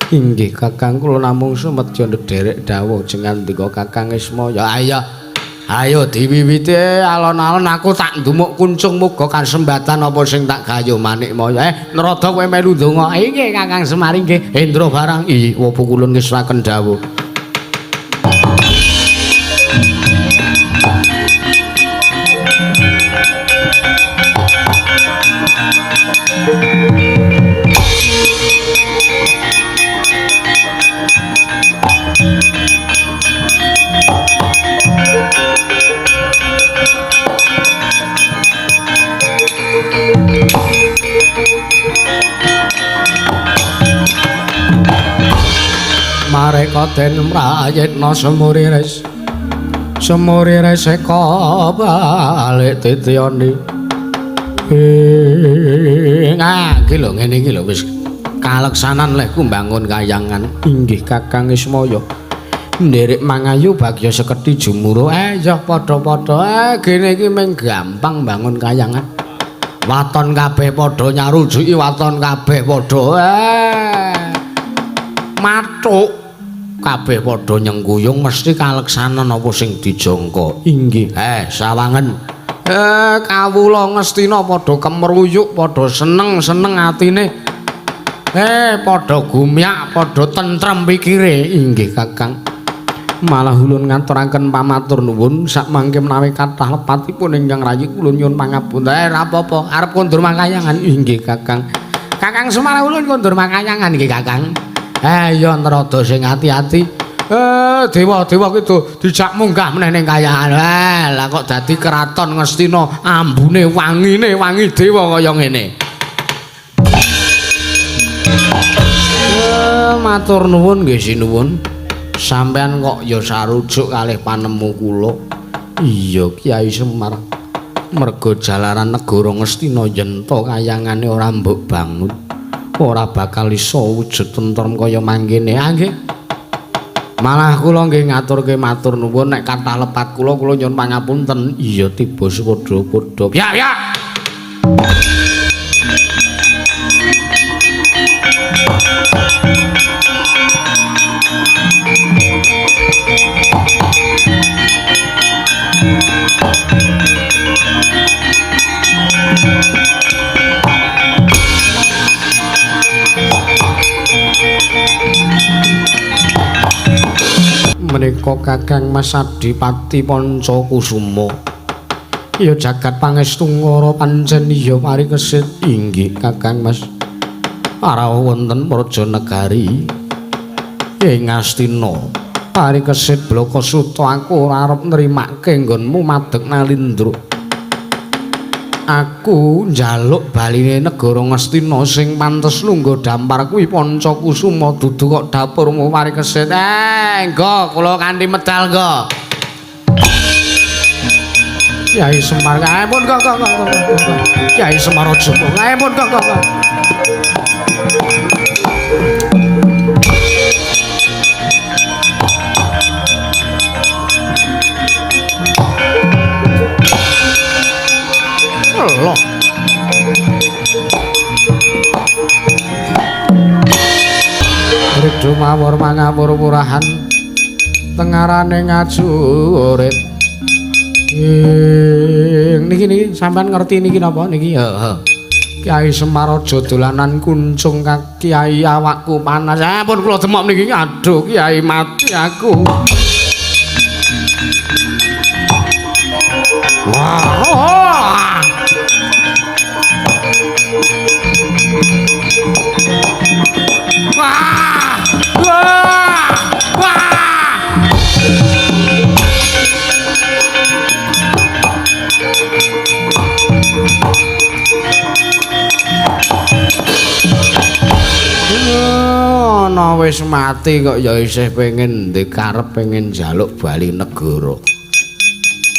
Inggih Kakang kula namung sumedya ndherek dawuh jengandika Kakang Ismaya. Ayo ayo diwiwiti alon-alon aku tak ndumuk kuncung muga kasembatan apa sing tak gayuh Manikmaya. Narada kowe melu ndonga. Inggih Kakang Semar inggih. Hendra barang iki apa kula ngesraken dawuh. Mareka den mrayitna semurires semurires eka balik titiyane. Iki lho ngene iki lho wis kaleksanan lehku mbangun kayangan. Inggih Kakang Ismaya. Nderek mangayu bagya sekedhi jumuro. Ya padha-padha. Gene iki mung gampang mbangun kayangan. Waton kabeh padha nyarujuki, waton kabeh padha mathuk kabeh padha nyengkuyung mesti kaleksanan apa sing dijangka. Inggih. Sawangen. Kawula Ngastina padha kemruyuk, padha seneng-seneng atine. Padha gumyak, padha tentrem pikire. Inggih Kakang. Malah ulun ngaturaken pamatur nuwun sakmangke menawi kathah lepatipun ingkang rayi kula nyuwun pangapunten. Ora apa-apa, arep kondur makayangan. Inggih Kakang. Kakang Semar ulun kondur makayangan nggih Kakang. Ya Narada sing ati-ati. Dewa-dewa ki dijak munggah meneh ning kayangan. Lah kok dadi kraton Ngastina ambune wangine wangi dewa kaya ngene. Matur nuwun nggih sinuwun. Sampeyan kok ya sarujuk kalih panemu kula. Iya Kyai Semar. Merga jalaran negara Ngastina yen to kayangane ora mbok bangun, ora bakal iso wujud tentrem kaya mangkene. Nggih. Malah kula nggih ngaturke matur nuwun nek kathah lepat kula kula nyuwun pangapunten. Iya tiba padha-padha. Ya ya. Menika Kakang Mas Adipati Pancakusuma. Ya jagat pangestu ngara pancen iya parikesit. Inggih Kakang Mas. Arawuh wonten praja negari ing Ngastina. Parikesit Blakasuta aku ora arep nrimake nggonmu madeg nalindra. Aku njaluk baline negara Ngastina sing pantes lungguh dampar kuwi Pancakusuma dudu kok dapurmu parikesit. Nggo kula kanthi medal nggo. Kyai Semar, pun kok kok kok. Kyai Semar aja. Pun kok kok. Loh. Ridho mawur mangawur murahan tengarane ngajurit. Niki niki sampean ngerti niki napa niki? Heeh. Kyai Semar aja dolanan kuncung Kyai awakku panas. Pun kula demok niki. Aduh Kyai mati aku. Wah. Wah. Wah. Wah. Ana wis mati kok ya isih pengen ndikarep pengen njaluk bali negara.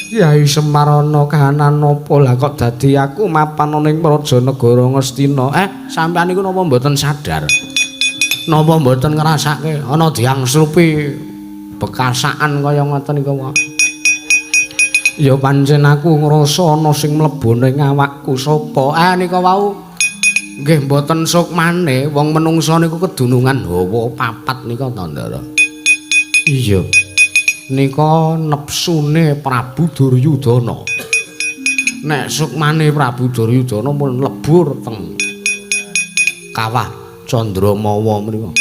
Kyai Semar ana kahanan napa lah kok dadi aku mapan ana ing praja negara Ngastina. Sampeyan niku napa mboten sadar? Napa mboten ngrasake ana diangslupi bekasaan kaya ngoten niku wae. Ya pancen aku ngrasa ana sing mlebu ning awakku sapa? Nika wau nggih mboten sukmane wong menungsa niku kedunungan hawa papat nika to, Ndara. Iya. Nika nepsune Prabu Duryudana. Nek sukmane Prabu Duryudana pun lebur teng kawah Candramawa mriku.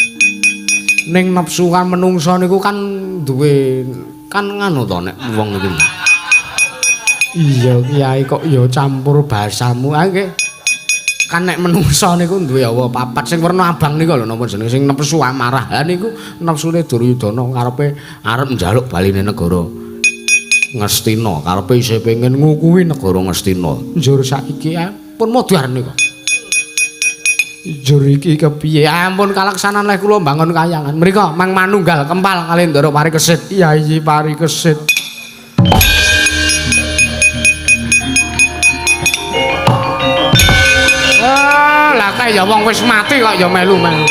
Ning nepsu kan menungsa niku kan duwe kan nganu to nek wong niku. Iya Kyai kok ya campur bahasamu. Nggih. Kan nek menungsa niku duwe hawa papat sing werna abang niku lho napa jenenge sing nepsu amarah. Ha niku nepsune Duryudana karepe arep njaluk baline negara Ngastina, karepe isih pengen ngukuhi negara Ngastina. Njur saiki pun modar niku. Njur iki kepiye? Ampun kalaksanan leh kula mbangun kayangan. Mriko Mang Manunggal kempal kalih Ndara Parikesit. Kyai Parikesit. Lah kae ya wong wis mati kok ya melu-melu.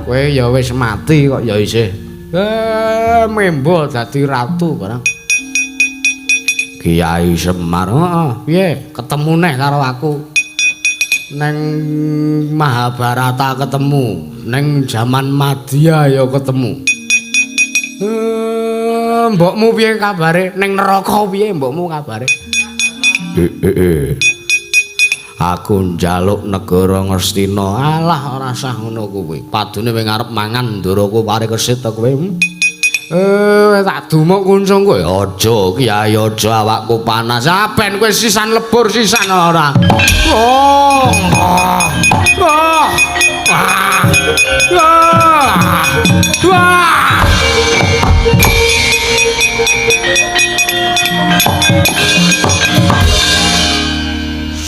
Kowe ya wis mati kok ya isih. Membo dadi ratu barang. Kyai Semar, heeh, piye? Ketemu neh karo aku. Neng Mahabharata ketemu, neng jaman Madya ya ketemu. Mbokmu piye kabare? Ning neraka piye mbokmu kabare? Aku njaluk negara Ngastina. Alah ora sah ngono kuwi. Padune wing arep mangan ndaraku Parikesit to kowe. Tak dumuk kuncung kowe. Aja Kyai, aja awakku panas. Ah ben kowe sisan lebur sisan ora. Oh. Oh. Ah. Wah. Wah.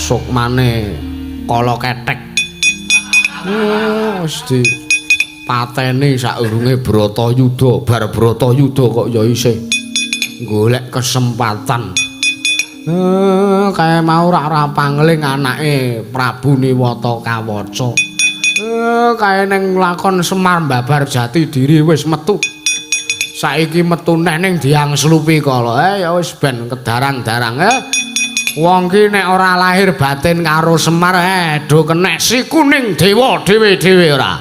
Sukmane kala kethek. Wis dipateni saurunge Bratayuda, bar Bratayuda kok ya isih golek kesempatan. Kae mau ora pangling anake Prabu Niwata Kawaca. Kae ning lakon Semar mbabar jati diri wis metu. Saiki metu neh ning diangslupi kala. Ya wis ben kedarang-darang. Wong ki nek ora lahir batin karo Semar do kenek si kuning dewa dhewe-dhewe ora.